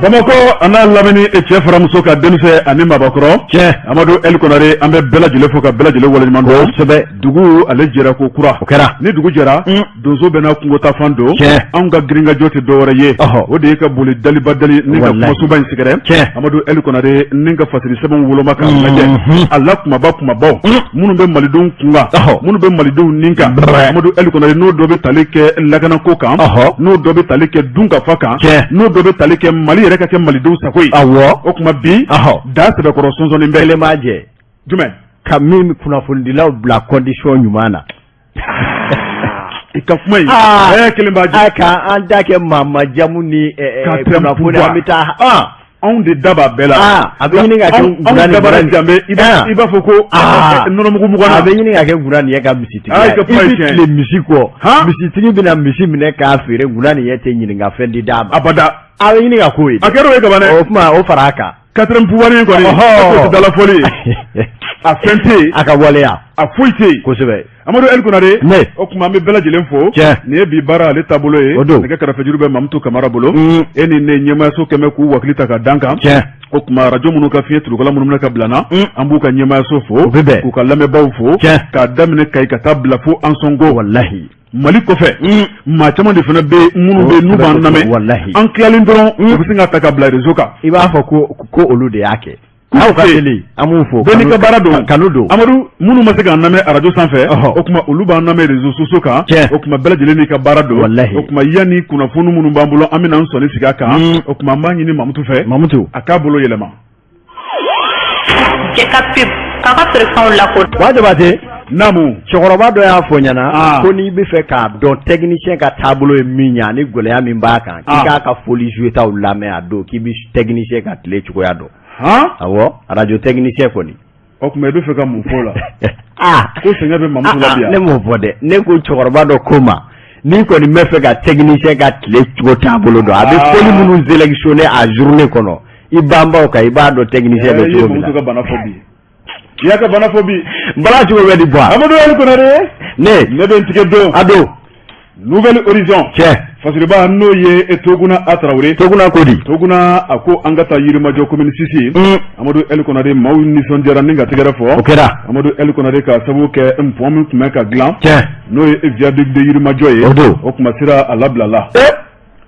Bamakɔ a n'a lamini, cɛ fara muso ka, denmisɛn ani mabɔkɔrɔ. Amadu El Konare, an bɛ bɛɛ lajɛlen fo ka bɛɛ lajɛlen waleɲuman dɔn. Dugu ale jɛra ko kura. O kɛra. Ni dugu jɛra, donso bɛ n'a kungotafan don. Anw ka girinkajɔ tɛ dɔwɛrɛ ye, o de ye ka boli daliba dali ni ka kumasoba in sɛgɛrɛ. Amadu El Konare, ni ka fasiri sɛbɛnw woloma k'a lajɛ, a la kumaba kumabaw minnu bɛ malidenw kunkan, minnu bɛ malidenw nin kan. Amadu El Konare, n'o dɔ bɛ tali kɛ lakanako kan, n'o dɔ bɛ tali kɛ dunkafa kan, n'o dɔ bɛ tali kɛ Mali yɛrɛ ka kɛ malidenw sago ye. O tuma bi, da sɛbɛkɔrɔ sɔnsɔnni bɛɛ. Kelen b'a jɛ. Jumɛn? Ka min kunnafonidilaw bila condition ɲuman na. I ka kuma in ɛɛ, kelen b'a jɛ. Ka an da kɛ maamajamu ni kunnafoni, an bɛ taa. Anw de da b'a bɛɛ la. A bɛ ɲini ka kɛ. Anw dabara janbe, i b'a fɔ ko nɔnɔmugu mugan. A bɛ ɲini ka kɛ Gunaniyɛ ka misitigi ye. I ka kuma ye tiɲɛ ye. I bɛ tilen misi kɔ, misitigi bɛna misi minɛ k'a feere, Gunaniyɛ tɛ ɲininka, fɛn di d'a ma. Abada. A bɛ ɲini ka k'o ye. A kɛra o ye kaban dɛ. O tuma, o fara a kan. Quatrième pouvoir in kɔni, o tɛ dalafɔli ye, a fɛn tɛ yen. A ka waleya. A foyi tɛ yen. Amadu El Konare. Ne. O tuma, an bɛ bɛɛ lajɛlen fo. Nin ye bi baara ale taabolo ye. O don. Nɛgɛ karafejuru bɛ Mamutu Kamara bolo. E ni ne, ɲɛmaayaso kɛmɛ k'u wakili ta ka dan kan. O tuma, arajo minnu ka fiɲɛ turukala minnu bɛna ka bila na, an b'u ka ɲɛmaayaso fo. O bɛ bɛn. K'u ka lamɛnbaaw fo. K'a daminɛ Kayi ka taa bila fo Ansɔngo. Mali kɔfɛ, maa caman de fana bɛ yen minnu bɛ yen n'u b'an lamɛn. An tilalen dɔrɔn, u bɛ sin ka ta ka bila réseau kan. I b'a fɔ ko olu de y'a kɛ. Aw ka teli, an b'u fo. Bɛɛ n'i ka baara don. Kanu don. Amadu, minnu ma se k'an lamɛn arajo sanfɛ, o tuma olu b'an lamɛn réseaux sociaux kan. O tuma, bɛɛ lajɛlen n'i ka baara don. O tuma, yanni kunnafoni minnu b'an bolo, an bɛna an sɔnni sigi a kan. O tuma, an b'a ɲini Mamutu fɛ. Mamutu. A k'a bolo yɛlɛma. Cɛ ka pub k'a ka feerefɛnw lakodɔn. Buwa Jabate. Naamu. Cɛkɔrɔba dɔ y'a fɔ ɲɛna ko n'i bɛ fɛ k'a dɔn technicien ka taabolo ye min ye ani gɛlɛya min b'a kan, k'i k'a ka foli joué taw lamɛn a don, k'i bɛ technicien ka tile cogoya dɔn. Awɔ, arajo technicien kɔni. O tuma, i bɛ fɛ ka mun fɔ o la? Ko sɛgɛn bɛ Mamutu la bi yan. Ne m'o fɔ dɛ, ne ko cɛkɔrɔba dɔ ko ma, n'i kɔni bɛ fɛ ka technicien ka tile cogo taabolo dɔn, a bɛ foli minnu sélectionner a journée kɔnɔ, i banbaw kan, i b'a dɔn technicien bɛ cogo min na. I ye Mamutu ka bana fɔ bi. I y'a ka bana fɔ bi. N bala cogo bɛ di bɔ. Amadu Ali Konare. Ne. Ne bɛ n tigɛ don. A don. Nouvel Horizon. Fasiriba, n'o ye Toguna A Tarawele. Toguna ko di? Toguna a ko an ka taa Yirimajɔ commune 6. Amadu El Konare, maaw nisɔndiyara ni ka tɛgɛrɛ fɔ. O kɛra. Amadu El Konare, ka sababu kɛ pont min tun bɛ ka dilan. N'o ye viaduc de Yirimajɔ ye. O don. O tuma, sira a labilala.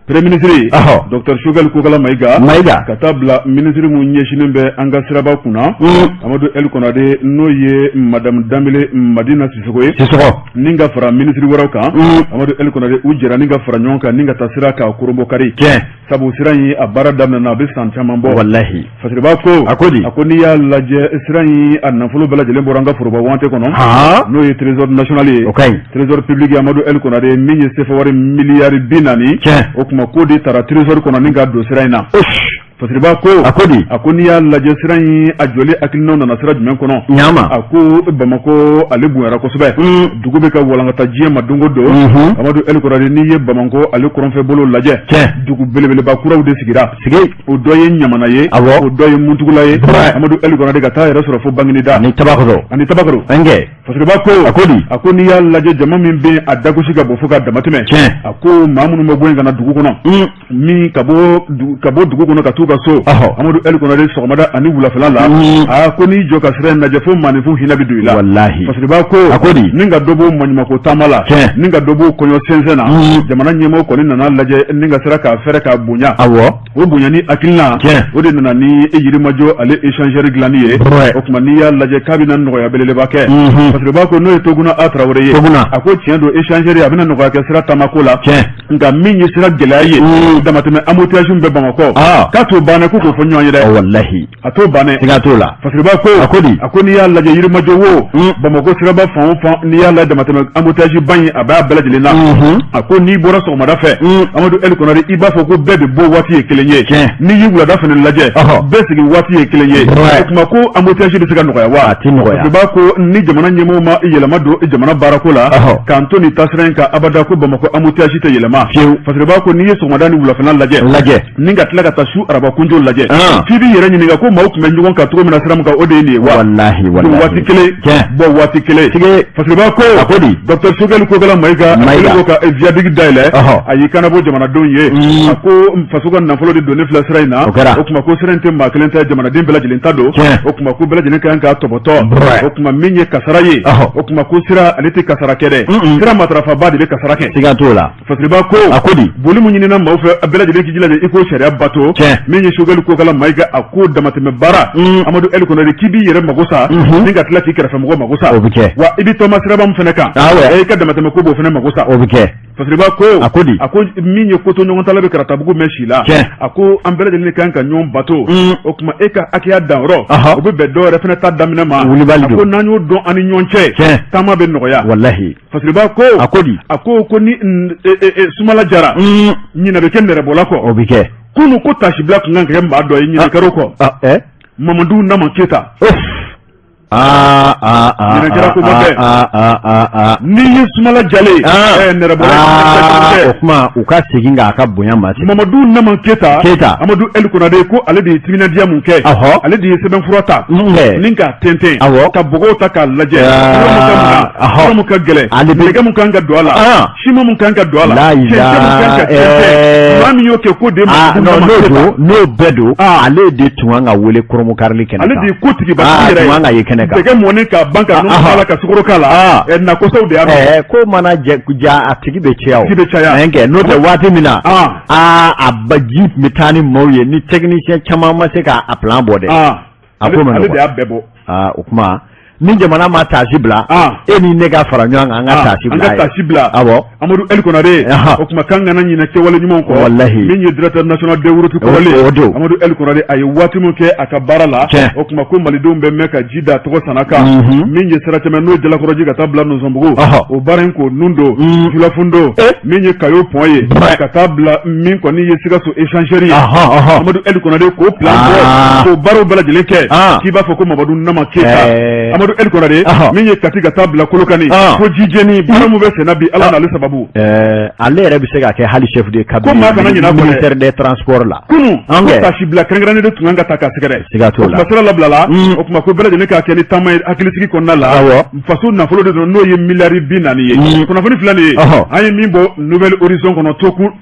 Premier ministre, docteur Choguel Kokala Mayiga. Mayiga. Ka taa bila ministre mun ɲɛsinnen bɛ an ka siraba kunna. Amadu El Konare, n'o ye madame Danbele Madina Sisoko ye. Sisoko. Ni ka fara ministre wɛrɛw kan. Amadu El Konare, u jɛra ni ka fara ɲɔgɔn kan ni ka taa sira k'a koronbokari. Sabu sira in a baara daminɛna, a bɛ san caman bɔ. Fasiriba ko. A ko di? A ko n'i y'a lajɛ, sira in a nafolo bɛɛ lajɛlen bɔra an ka foroba wante kɔnɔ. N'o ye trésor national ye. O ka ɲi. Trésor public, Amadu El Konare, min ye sefa wari miliyari 40. O tuma, k'o de taara trésor kɔnɔ ni ka don sira in na. Fasiriba ko. A ko di? A ko n'i y'a lajɛ, sira in a jɔli hakilinaw nana sira jumɛn kɔnɔ? Ɲama. A ko Bamakɔ ale bonyara kosɛbɛ. Dugu bɛ ka walankata diɲɛ ma don o don. Amadu El Konare, n'i ye Bamakɔ ale kɔrɔnfɛ bolo lajɛ. Dugu belebeleba kuraw de sigira. Sigi. O dɔ ye Ɲamana ye. O dɔ ye Muntugula ye. Amadu El Konare, ka taa yɛrɛ sɔrɔ fo Banginida. Ani Tabakɔrɔ. Ani Tabakɔrɔ. Ɛnkɛ. Fasiriba ko. A ko di? A ko n'i y'a lajɛ, jama min bɛ a dagosi ka bɔ fo ka damatɛmɛ. A ko maa minnu bɛ bɔ yen ka na dugu kɔnɔ. Min ka bɔ dugu kɔnɔ ka t'u ka so. Amadu El Konare, sɔgɔmada ani wulafɛla la. A ko n'i jɔ ka sira in lajɛ, fo maaninfin hinɛ bɛ don i la. Fasiriba ko. A ko di? Ni ka dɔ bɔ maɲumanko taama la. Ni ka dɔ bɔ kɔɲɔ sɛnsɛn na. Jamana ɲɛmɔgɔ kɔni nana lajɛ ni ka sira k'a fɛrɛ k'a bonya. O bonya ni hakilina. O de nana ni Yirimajɔ ale échangeur dilanni ye. O tuma, n'i y'a lajɛ, k'a bɛna nɔgɔya belebeleba kɛ. Fasiriba ko, n'o ye Toguna A Tarawele ye. Toguna. A ko tiɲɛ don, échangeur a bɛna nɔgɔya kɛ sira taamako la. Nka min ye sira gɛlɛya ye, damatɛmɛ embouteillage min bɛ Bamakɔ, k'a t'o bannen, ko k'o fɔ ɲɔgɔn ye dɛ. Walahi. A t'o bannen. Siga t'o la. Fasiriba ko. A ko di? A ko n'i y'a lajɛ, Yirimajɔ wo, Bamakɔ siraba fan o fan, n'i y'a lajɛ, damatɛmɛ embouteillage ba in a b'a bɛɛ lajɛlen na. A ko n'i bɔra sɔgɔmada fɛ, Amadu El Konare, i b'a fɔ ko bɛɛ de bɔ waati ye kelen ye. N'i ye wulada fana lajɛ, bɛɛ sigi waati ye kelen ye. O tuma, ko embouteillage bɛ se ka nɔgɔya wa? A tɛ nɔgɔya. Fasiriba ko ni jamana ɲɛmɔgɔw ma yɛlɛma don jamana baarako la, k'an to nin taasira in kan abada, ko Bamakɔ embouteillage tɛ yɛlɛma. Fiyewu. Fasiriba ko n'i ye sɔgɔmada ni wulafɛla lajɛ, Lajɛ. Ni ka tila ka taa su araba kabakunjo lajɛ f'i b'i yɛrɛ ɲininka ko maaw tun bɛ ɲɔgɔn kan cogo min na sira min kan, o de ye nin ye wa? Walahi, walahi. Waati kelen bɔ waati kelen. Fasiriba ko, A ko di? Docteur Choguel Kokalla Maïga. Maïga. Ko ka viaduc dayɛlɛ, a y'i kanabɔ jamanadenw ye. A ko faso ka nafolo de donnen filɛ sira in na. O kɛra. O tuma ko sira in tɛ maa kelen ta, jamanaden bɛɛ lajɛlen ta don. O tuma ko bɛɛ lajɛlen ka kan k'a tɔbɔtɔ. O tuma min ye kasara ye, o tuma ko sira ale tɛ kasara kɛ dɛ, sira matarafaba de bɛ kasara kɛ. Siga t'o la. Fasiriba ko, A ko di? Boli min ɲinina maaw fɛ, bɛɛ lajɛlen k'i jilaja i k'o sariya bato. Min ye Choguel Kokalla Maïga, a ko damatɛmɛ baara, Amadu El Konare, k'i b'i yɛrɛ mago sa ni ka tila k'i kɛrɛfɛmɔgɔ mago sa. O bɛ kɛ. Wa i bɛ taama siraba min fana kan, i ka damatɛmɛ ko b'o fana mago sa. O bɛ kɛ. Fasiriba ko, A ko di? A ko min ye ko to ɲɔgɔn ta la bɛ karatabugu mɛn si la. A ko an bɛɛ lajɛlen kan ka ɲɔgɔn bato. O tuma e ka hakɛya danyɔrɔ, o bɛ bɛn dɔw yɛrɛ fana ta daminɛ ma. Wulibali A don. ko n'an y'o dɔn an ni ɲɔgɔn cɛ, taama bɛ nɔgɔya. Walahi. Fasiriba ko, A ko di? A ko ni sumala jara, ɲinɛ bɛ kɛ nɛrɛbɔla kɔ. O bɛ kɛ. Kunun ko tasibila tun kan ka kɛ maa dɔ ye, ɲinɛ kɛr'o kɔ. Mamadu Nama Keyita. Aa aa aa. Ɲinɛ kɛra ko ma kɛ. Aa aa aa aa. N'i ye sumala jalen nɛrɛbɔla. O tuma u ka segin k'a ka bonya ma segin. Mamadu Nama Keyita. Keyita. Amadu El Konare ko ale de ye timinandiya mun kɛ. Ale de ye sɛbɛnfura ta. Ni k'a tɛntɛn. Ka bɔgɔw ta k'a lajɛ. Yɔrɔ mun ka gɛlɛn. Nɛgɛ mun kan ka don a la. Siman mun kan ka don a la. Cɛncɛn mun kan ka tɛntɛn. Maa min y'o kɛ ko de Mamadu Nama Keyita. N'o bɛɛ don, ale de tun kan ka wele kɔrɔmukarili kɛnɛ kan. Ale de ye kotigiba yɛrɛ ye. A tun kan ka ye kɛnɛ kan. Dɛgɛ mɔni k'a ban ka nɔnɔ k'a la ka sukaro k'a la. Nakɔsaw de y'a minɛ. Ko mana ja a tigi bɛ caya o. Tigi bɛ caya. Kɛ n'o tɛ waati min na. A ba ji tun bɛ taa ni maaw ye ni technicien caman ma se k'a plan bɔ dɛ. A ko ma nɔgɔn. Ale de y'a bɛɛ bɔ. O kuma ni jamana ma tasi bila, e ni ne ka fara ɲɔgɔn kan, an ka tasi bila. An ka tasi bila. Awɔ. Amadu El Konare, o tuma k'an kana ɲinɛ kɛwale ɲumanw kɔ. Walahi. Min ye directeur national des routes kɔrɔlen. O don. Amadu El Konare, a ye waati min kɛ a ka baara la. O tuma ko malidenw bɛ mɛn ka ji da tɔgɔ sana kan. Min ye sira tɛmɛ n'o ye Jalakɔrɔji ka taa bila Nɔnsɔnbugu. O baara in k'o nun don. Julafundo. Min ye Kayo pont ye. Ka taa bila min kɔni ye Sikaso échangeur ye. Amadu El Konare k'o plan bɔ. K'o baaraw bɛɛ lajɛlen kɛ. K'i b'a fɔ ko Mamadu Nama Keyita. Amadu El Konare, min ye Kati ka taa bila Kolokani. Ko jijeni baara min bɛ senna bi, Ala n'ale sababu. Ale yɛrɛ bɛ se ka kɛ hali chef de cabinet. Ko maa kana ɲinɛ a kɔ dɛ. Ministère des transports la. Kunun ko tasibila kɛrɛnkɛrɛnnen de tun kan ka ta k'a sɛgɛrɛ. Siga t'o la. O tuma sira labilala. O tuma ko bɛɛ lajɛlen k'a kɛ ni taama ye hakilisigi kɔnɔna la. Awɔ. Faso nafolo de don, n'o ye miliyari 40 ye. Kunnafoni filɛ nin ye. An ye min bɔ Nouvel Horizon kɔnɔ,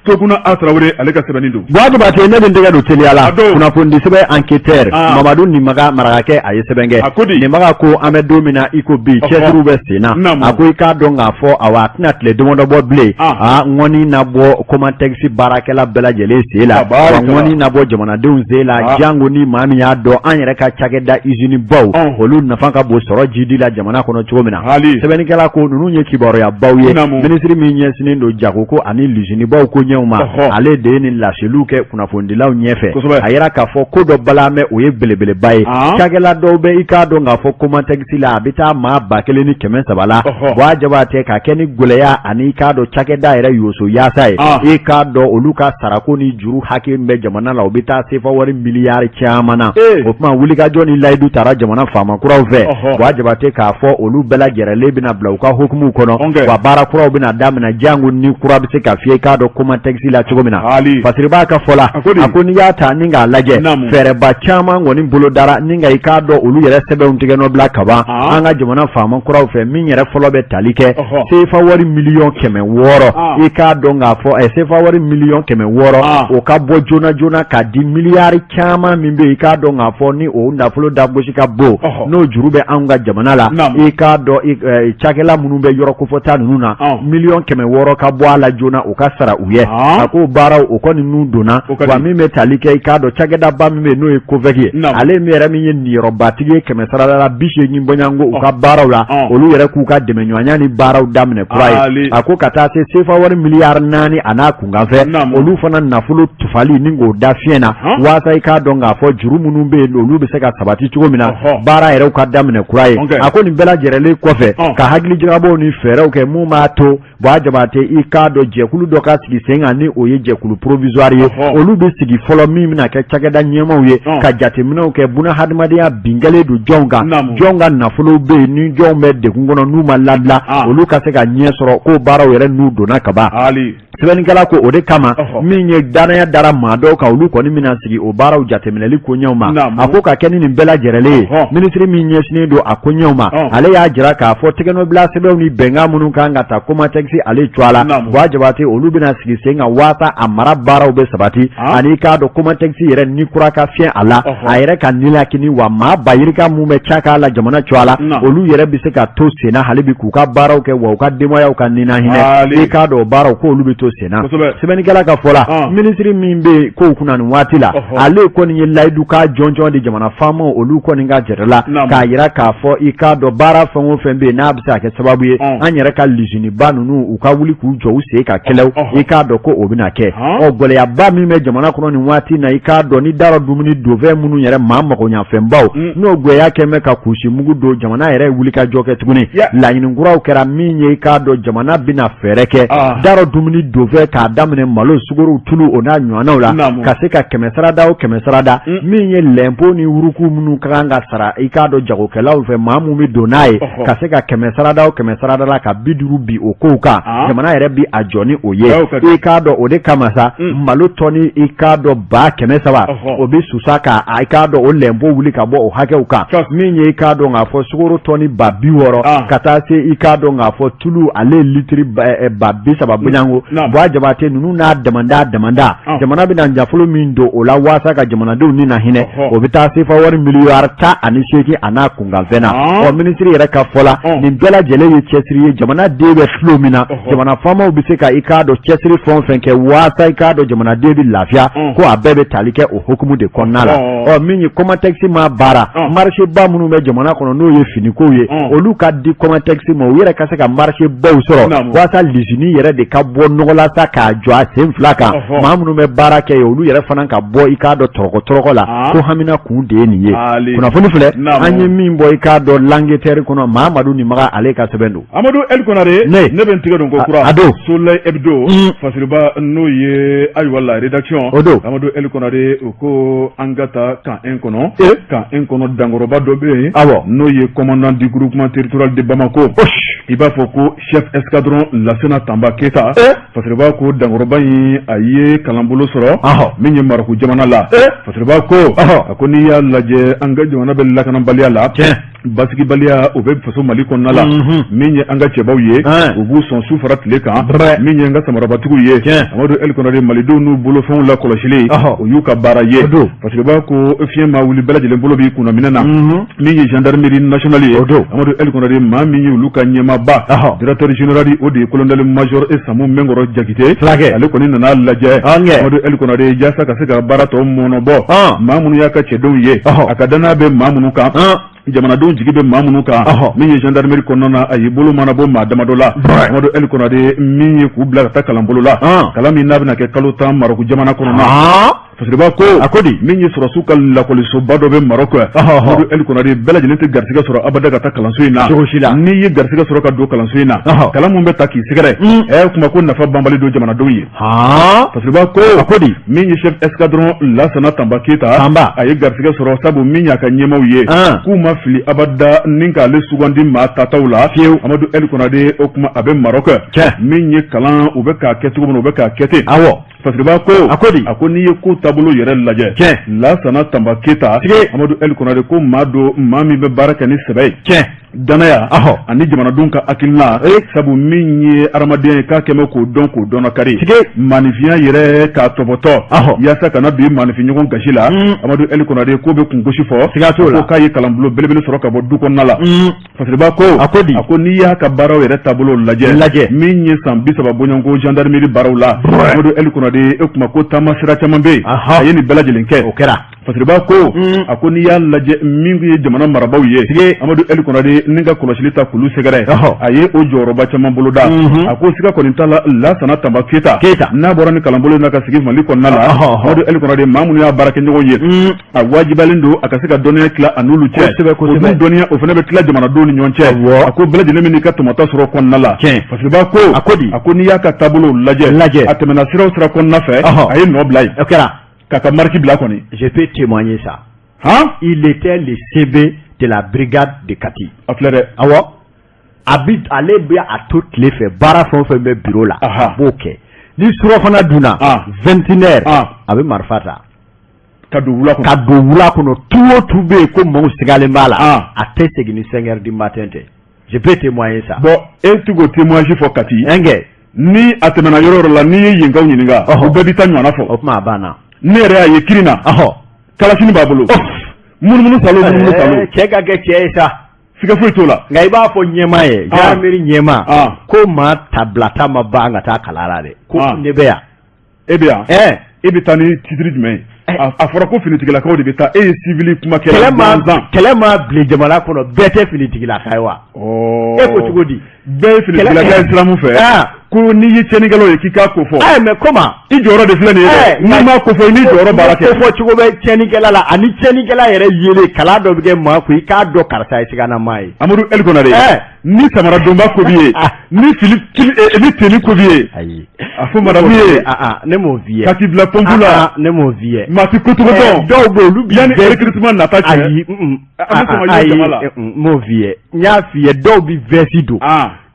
Tokuna A Tarawele ale ka sɛbɛnni don. Buwa Jabate, ne bɛ n tɛgɛ don teliya la. Kunnafoni sɛbɛn enquêteur. Mamadu Nimaga marakakɛ, a ye sɛbɛn kɛ. A ko di? Nimaga ko an bɛ don min na i ko bi, cɛsiriw bɛ sen na. A ko i k'a dɔn k'a fɔ awa a tɛna tile damadɔ bɔ bilen. Ŋɔni na bɔ Comatex baarakɛla bɛɛ lajɛlen sen la. Wa ŋɔni na bɔ jamanadenw sen la. Jango ni maa min y'a dɔn an yɛrɛ ka cakɛda usine baw, olu nafa ka bon sɔrɔ jidi la jamana kɔnɔ cogo min na. Sɛbɛnnikɛla ko ninnu ye kibaruyabaw ye. Minisiri min ɲɛsinnen don jagoko ani lusinibaw ko ɲɛw ma, ale de ye nin laseliw kɛ kunnafonidilaw ɲɛfɛ. A yira k'a fɔ ko dɔ balan bɛ, o ye belebeleba ye. Cakɛla dɔw bɛ i k'a dɔn k'a fɔ Comatex la, a bɛ taa maa 1300 la. Buwa Jabate, ka kɛ ni gɛlɛya ani i k'a dɔn cakɛda yɛrɛ yoso yaasa ye, i k'a dɔn olu ka sarako ni juru hakɛ min bɛ jamana la, o bɛ taa sefa wari miliyari caman na. O tuma wulikajɔ ni layidu tara jamana faama kuraw fɛ. Buwa Jabate k'a fɔ olu bɛɛ lajɛrɛlen bɛna bila u ka hukumu kɔnɔ, wa baara kuraw bɛna daminɛ, jango ni kura bɛ se ka fiyɛ i k'a dɔn Comatex la cogo min na. Fasiriba ka fɔ la, a ko n'i y'a ta ni k'a lajɛ, fɛɛrɛba caman kɔni bolodara ni ka i k'a dɔn olu yɛrɛ sɛbɛnw tigɛ nɔ bila kaban an ka jamana faama kuraw fɛ. Min yɛrɛ fɔlɔ bɛ tali kɛ sefa wari miliyɔn 600, i k'a dɔn k'a fɔ sefa wari miliyɔn 600, o ka bɔ joona joona k'a di miliyari caman min bɛ yen, i k'a dɔn k'a fɔ ni o nafolo dagosi ka bon, n'o juru bɛ anw ka jamana la, i k'a dɔn cakɛla minnu bɛ yɔrɔ kofɔta ninnu na, miliyɔn 600 ka bɔ a la joona, o ka sara u ye. A ko baaraw o kɔni nun donna. Wa min bɛ tali kɛ i k'a dɔn cakɛdaba min bɛ yen n'o ye COVEC ye, ale min yɛrɛ min ye niyɔrɔbatigi ye 80% bɔɲɔgɔnko u ka baaraw la, olu yɛrɛ k'u ka dɛmɛɲɔgɔnya ni baaraw daminɛ kura ye. A ko ka taa se sefa wari miliyari 4 a n'a kunkanfɛ, olu fana nafolo tufali ni k'o da fiɲɛ na, waasa i k'a dɔn k'a fɔ juru minnu bɛ yen, olu bɛ se ka sabati cogo min na, baara yɛrɛw ka daminɛ kura ye. A ko nin bɛɛ lajɛrɛlen kɔfɛ, ka hakilijagabɔw ni fɛɛrɛw kɛ mun b'a to Buwa Jabate i k'a dɔn jɛkulu dɔ ka sigi sen kan, ni o ye jɛkulu provisoire ye, olu bɛ sigi fɔlɔ min bɛna kɛ cakɛda ɲɛmaaw ye, ka jateminɛw kɛ buna hadamadenya bin kɛlen don jɔnw kan, jɔnw ka nafolo bɛ yen, ni jɔnw bɛ degun kɔnɔ n'u ma ladilan, olu ka se ka ɲɛ sɔrɔ. K'o baaraw yɛrɛ n'u donna kaban. Sɛbɛnnikɛla ko o de kama min ye dannaya dara maa dɔw kan, olu kɔni bɛna sigi o baaraw jateminɛli koɲɛw ma. A ko ka kɛ ni nin bɛɛ lajɛrɛlen ye, minisiri min ɲɛsinnen don a koɲɛw ma, ale y'a jira k'a fɔ tɛgɛnɔbila sɛbɛnw ni bɛnkan minnu kan ka ta Comatex ale cogoya la, Buwa Jabate, olu bɛna sigi sen kan waasa a mara baaraw bɛ sabati, ani i k'a dɔn Comatex yɛrɛ ni kura ka fiɲɛ a la, a yɛrɛ ka nilakini wa maa ba yirika min bɛ ca k'a la jamana cogoya la, olu yɛrɛ bɛ se ka to senna hali bi k'u ka baaraw kɛ, wa u ka denbayaw ka ni hinɛ. I k'a dɔn baaraw ko olu bɛ to senna. Sɛbɛnnikɛla ka fɔ la, minisiri min bɛ kow kunna nin waati la, ale kɔni ye layidu ka jɔnjɔn di jamana faamaw olu kɔni ka jɛrɛ la, k'a jira k'a fɔ i k'a dɔn baara fɛn o fɛn bɛ yen n'a bɛ se ka kɛ sababu ye an yɛrɛ ka liziniba ninnu u ka wuli k'u jɔ u sen kan kɛlɛw, i k'a dɔn ko o bɛna kɛ. Ɔ gɛlɛyaba min bɛ jamana kɔnɔ nin waati na, i k'a dɔn ni darɔ dumuni donfɛn minnu yɛrɛ maa magoɲafɛnbaw n'o gwɛlɛya kɛlen bɛ ka kusi mugu don jamana yɛrɛ wuli ka jɔ kɛ tuguni, laɲini kuraw kɛra min ye, i k'a dɔn jamana bɛna fɛɛrɛ kɛ darɔ dumuni donfɛn k'a daminɛ malo, sukaro, tulu, o n'a ɲɔgɔnnaw la, ka se ka kɛmɛ sarada o kɛmɛ sarada min ye lɛnpo ni wuruku minnu ka kan ka sara, i k'a dɔn jagokɛlaw fɛ, maa minnu bɛ don n'a ye, ka se ka kɛmɛ sarada o kɛmɛ sarada la ka 50 bin o kow kan, jamana yɛrɛ bi a jɔ ni o ye. I k'a dɔn o de kama sa, malo tɔni i k'a dɔn 300,000, o bɛ susa ka i k'a dɔn o lɛnpo wuli ka bɔ o hakɛw kan. Min ye i k'a dɔn k'a fɔ sukaro tɔni 60,000, ka taa se i k'a dɔn k'a fɔ tulu ale litiri 30,000 bɔɲɔgɔnko. Buwa Jabate, ninnu n'a damanda damanda, jamana bɛna nafolo min don o la waasa ka jamanadenw ni na hinɛ, o bɛ taa sefa wari miliyari 18 a n'a kunkanfɛn na. Ɔ minisiri yɛrɛ ka fɔ la, nin bɛɛ lajɛlen ye cɛsiri ye jamanaden bɛ tulo min na. Jamana faamaw bɛ se ka i k'a dɔn cɛsiri fɛn o fɛn kɛ waasa i k'a dɔn jamanaden bɛ lafiya, ko a bɛɛ bɛ tali kɛ o hukumu de kɔnɔna la. Ɔ min ye Comatex ma baara, marché ba minnu bɛ jamana kɔnɔ n'o ye finikow ye, olu ka di Comatex ma, u yɛrɛ ka se ka marché baw sɔrɔ waasa lizini yɛrɛ de ka bɔ nɔgɔ la sa k'a jɔ a sen fila kan, maa minnu bɛ baara kɛ yen, olu yɛrɛ fana ka bɔ i k'a dɔn tɔrɔkɔ tɔrɔkɔ la. Ko hamina kun de ye nin ye. Kunnafoni filɛ an ye min bɔ i k'a dɔn L'Enquêteur kɔnɔ, Mamadu Nimaga ale ka sɛbɛn don. Amadu El Konare, ne bɛ n tigɛ don ko kura a don Soleil Hebdo, Fasiriba n'o ye ayiwa la rédaction o don. Amadu El Konare, o ko an ka taa camp 1 kɔnɔ. Camp 1 kɔnɔ, dankɔrɔba dɔ bɛ yen, n'o ye commandant du groupement territorial de Bamako, i b'a fɔ ko chef escadron Lasena Tanba Keyita. Fasiriba ko dankɔrɔba in a ye kalanbolo sɔrɔ min ye Marɔku jamana la. Fasiriba ko a ko n'i y'a lajɛ, an ka jamana bɛ lakanabaliya la, basigibaliya o bɛ faso Mali kɔnɔna la. Min ye an ka cɛbaw ye, u b'u sɔn su fara tile kan. Min ye an ka samarabatigiw ye, Amadu El Konare, malidenw n'u bolofɛnw lakɔlɔsili, o y'u ka baara ye. Fasiriba ko fiɲɛ ma wuli, bɛɛ lajɛlen bolo b'i kunna minɛ na. Min ye gendarmerie nationale ye, Amadu El Konare, maa min ye olu ka ɲɛmaaba, directeur général, o de ye colonel major e Samu Mɛnkɔrɔ Jakite. Ale kɔni nana lajɛ, Amadu El Konare, yaasa ka se ka baara tɔ mɔnɔbɔ. Maa minnu y'a ka cɛdenw ye, a ka danaya bɛ maa minnu kan, jamanadenw jigi bɛ maa minnu kan, min ye gendarmerie kɔnɔna na, a y'i bolo mana bɔ maa damadɔ la, Amadu El Konare, min ye k'u bila ka taa kalanbolo la, kalan min n'a bɛna kɛ kalo 10 Marɔku jamana kɔnɔna na. Fasiriba ko a ko di min ye sɔrɔsiw ka lakɔlisoba dɔ bɛ Marɔku, Amadu El Konare, bɛɛ lajɛlen tɛ garisɛgɛ sɔrɔ abada ka taa kalanso in na. Cogo si la. N'i ye garisɛgɛ sɔrɔ ka don kalanso in na, kalan min bɛ ta k'i sɛgɛrɛ, kuma ko nafa banbali don jamanadenw ye. Fasiriba ko a ko di min ye chef escadron Lasana Tanba Keyita, Tanba, a ye garisɛgɛ sɔrɔ, sabu min y'a ka ɲɛmaaw ye, k'u ma fili abada ni k'ale sugandi maa tataw la fiyewu. Amadu El Konare, o kuma a bɛ Marɔku, min ye kalan u bɛ k'a kɛ cogo min na, u bɛ k'a kɛ ten. Fasiriba ko a ko di a ko n'i ye ko taabolo yɛrɛ lajɛ, Lasana Tanba Keyita, Amadu El Konare, ko maa don, maa min bɛ baara kɛ ni sɛbɛ ye, danaya ani jamanadenw ka hakilina, sabu min ye adamadenya ye, k'a kɛmɛ k'o dɔn k'o dɔn kari maaninfinya yɛrɛ k'a tɔbɔtɔ yaasa kana bin maaninfin ɲɔgɔn gasi la. Amadu El Konare ko bɛ kungosi fɔ, siga t'o la. Ko k'a ye kalanbolo belebele sɔrɔ ka bɔ du kɔnɔna la. Fasiriba ko a ko di a ko n'i y'a ka baaraw yɛrɛ taabolo lajɛ lajɛ min ye san 30 bɔɲɔgɔnko gendarmerie baaraw la, Amadu El Konare, e kuma ko taama sira caman bɛ yen, a ye nin bɛɛ lajɛlen kɛ. O kɛra. Fasiriba ko a ko n'i y'a lajɛ, min ye jamana marabaaw ye, Amadu El Konare, ni ka kɔlɔsili ta k'olu sɛgɛrɛ, a ye o jɔyɔrɔba caman boloda. A ko siga kɔni t'a la, Lasana Tanba Keyita, n'a bɔra ni kalanbolo in na ka sigi Mali kɔnɔna la, Amadu El Konare, maa minnu y'a baara kɛ ɲɔgɔn ye, a wajibiyalen don a ka se ka dɔnniya tila a n'olu cɛ. O dun dɔnniya, o fana bɛ tila jamanadenw ni ɲɔgɔn cɛ. A ko bɛɛ lajɛlen bɛ n'i ka tɔmɔta sɔrɔ kɔnɔna la. Fasiriba ko a ko di a ko n'i y'a ka taabolo lajɛ lajɛ a tɛmɛna sira o sira kɔnɔna fɛ, a ye nɔ bila yen. O kɛra. K'a ka marque bila kɔni. Je peux témoigner ça. Han? Il était le CB de la brigade de Kati. A filɛ dɛ. Awɔ. A bi ale bɛ a to tile fɛ, baara fɛn o fɛn bɛ bureau la, a b'o kɛ. Ni surɔfana dunna 21 heures, a bɛ marifa ta ka don wula kɔnɔ. Ka don wula kɔnɔ. Tu o tu bɛ yen ko maaw sigalen b'a la, a tɛ segin ni 5 heures du matin tɛ. Je peux témoigner ça. Bon, e ti k'o témoignage fɔ Kati. Ɛnkɛ. Ni a tɛmɛna yɔrɔ yɔrɔ la, n'i ye yenkaw ɲininka, u bɛɛ b'i ta ɲɔgɔnna fɔ. O tuma a banna. Ne yɛrɛ y'a ye kirin na. Kalasini b'a bolo, munumunu salo, munumunu salo. Cɛ ka kɛ cɛ ye sa. Siga foyi t'o la. Nka i b'a fɔ ɲɛmaa ye, gendarmerie ɲɛmaa, ko maa ta bilata ma ban ka taa kalan la dɛ, ko ne bɛ yan. E bɛ yan. E bɛ taa ni titre jumɛn ye? A fɔra ko finitigilakaw de bɛ taa, e ye civil kumakɛla gansan. Kɛlɛ ma bilen jamana kɔnɔ, bɛɛ tɛ finitigilaka ye wa? E ko cogo di? Bɛɛ ye finitigilaka ye sira min fɛ, ko n'i ye tiɲɛnikɛlaw ye k'i k'a ko fɔ. Mais comment? I jɔyɔrɔ de filɛ nin ye dɛ, n'i m'a ko fɔ, i n'i jɔyɔrɔ baara kɛ. Ko fɔ cogo bɛ tiɲɛnikɛla la, ani tiɲɛnikɛla yɛrɛ yelen kala dɔ bɛ kɛ maa kun, i k'a dɔn karisa ye siganamaa ye. Amadu El Konare, ni samaradonba ko b'i ye, ni fili ni tenue ko b'i ye. Ayi. A fɔ madame ye. Ne m'o f'i ye. Ka t'i bila pompe la. Ne m'o f'i ye. Maa ti ko cogo dɔn. Dɔw bɛ olu bi. Yanni recrutement nata cɛ. Ayi. An bɛ sɔn ka ye jama la. N m'o f'i ye. N y'a f'i ye, dɔw bi veste don.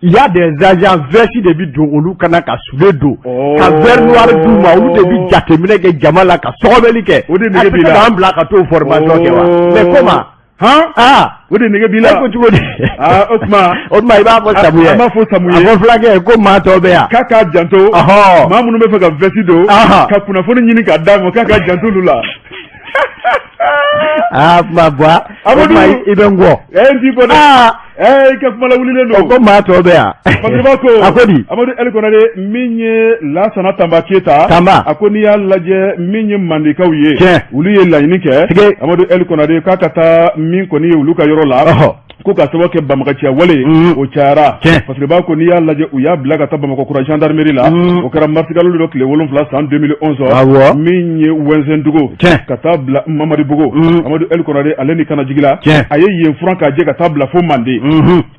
Il y a des agents, veste de bi don olu kana ka soulier don. Ka verre noir d'u ma, olu de bi jateminɛ kɛ jama la ka sɔgɔbɛli kɛ. O de nege b'i la. A tɛ se k'an bila ka t'o formation kɛ wa? Mais comment? Han? Aa! O de nege b'i la. E ko cogo di? Aa, o tuma. O tuma i b'a fɔ Samu ye. An b'a fɔ Samu ye. A fɔ fulakɛ ko maa tɔ bɛ yan. K'a k'a janto. Maa minnu bɛ fɛ ka veste don. Ka kunnafoni ɲini k'a d'a ma, k'a k'a janto olu la. Aa, kuma bɔ. Amadu, i bɛ n kɔ. N t'i kɔ dɛ. I ka kuma lawulilen don. O ko maa tɔ bɛ yan. Fasiriba ko. A ko di? Amadu El Konare, min ye Lasana Tanba Keyita. Tanba. A ko n'i y'a lajɛ min ye Mandekaw ye. Tiɲɛ. Olu ye laɲini kɛ. Tige. Amadu El Konare k'a ka taa min kɔni ye olu ka yɔrɔ la. Ko ka sababu kɛ banbaganciya wale o cayara. Fasiriba ko n'i y'a lajɛ, u y'a bila ka taa Bamakɔ kura gendarmerie la. O kɛra marisikalo dɔ tile 7 san 2011. Awɔ. Min ye Wɛnzɛndugu. Tiɲɛ. Ka taa bila Mamadibugu. Amadu El Konare ale ni kanajigila. Tiɲɛ. A ye yen furan k'a jɛ ka taa bila fo Manden.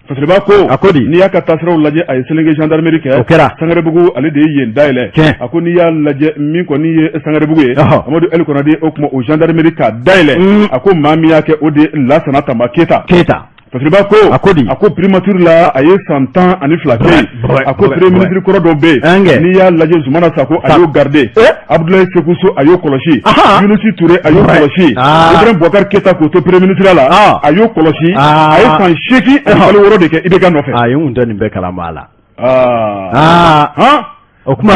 Fasiriba ko. A ko di? N'i y'a ka taasiraw lajɛ, a ye Selenge gendarmerie kɛ. O kɛra. Sangarebugu, ale de ye yen dayɛlɛ. Tiɲɛ. A ko n'i y'a lajɛ min kɔni ye Sangarebugu ye. Amadu El Konare, o tuma o gendarmerie k'a dayɛlɛ. A ko maa min y'a kɛ, o de ye Lasana Tanba Keyita. Keyita. Fasiriba ko. A ko di? A ko primature la, a ye san 12 kɛ yen. A ko premier ministre kɔrɔ dɔw bɛ yen. N'i y'a lajɛ, Zumana Sako, a y'o garder. Abdoulaye Sekou Sow, a y'o kɔlɔsi. Yunusi Ture, a y'o kɔlɔsi. Ibrahim Boubacar Keita, k'o to premier ministre la, a y'o kɔlɔsi. A ye san 8 ani kalo 6 de kɛ IBK nɔfɛ. Ayi, n tun tɛ nin bɛɛ kalama a la. Aa. O kuma.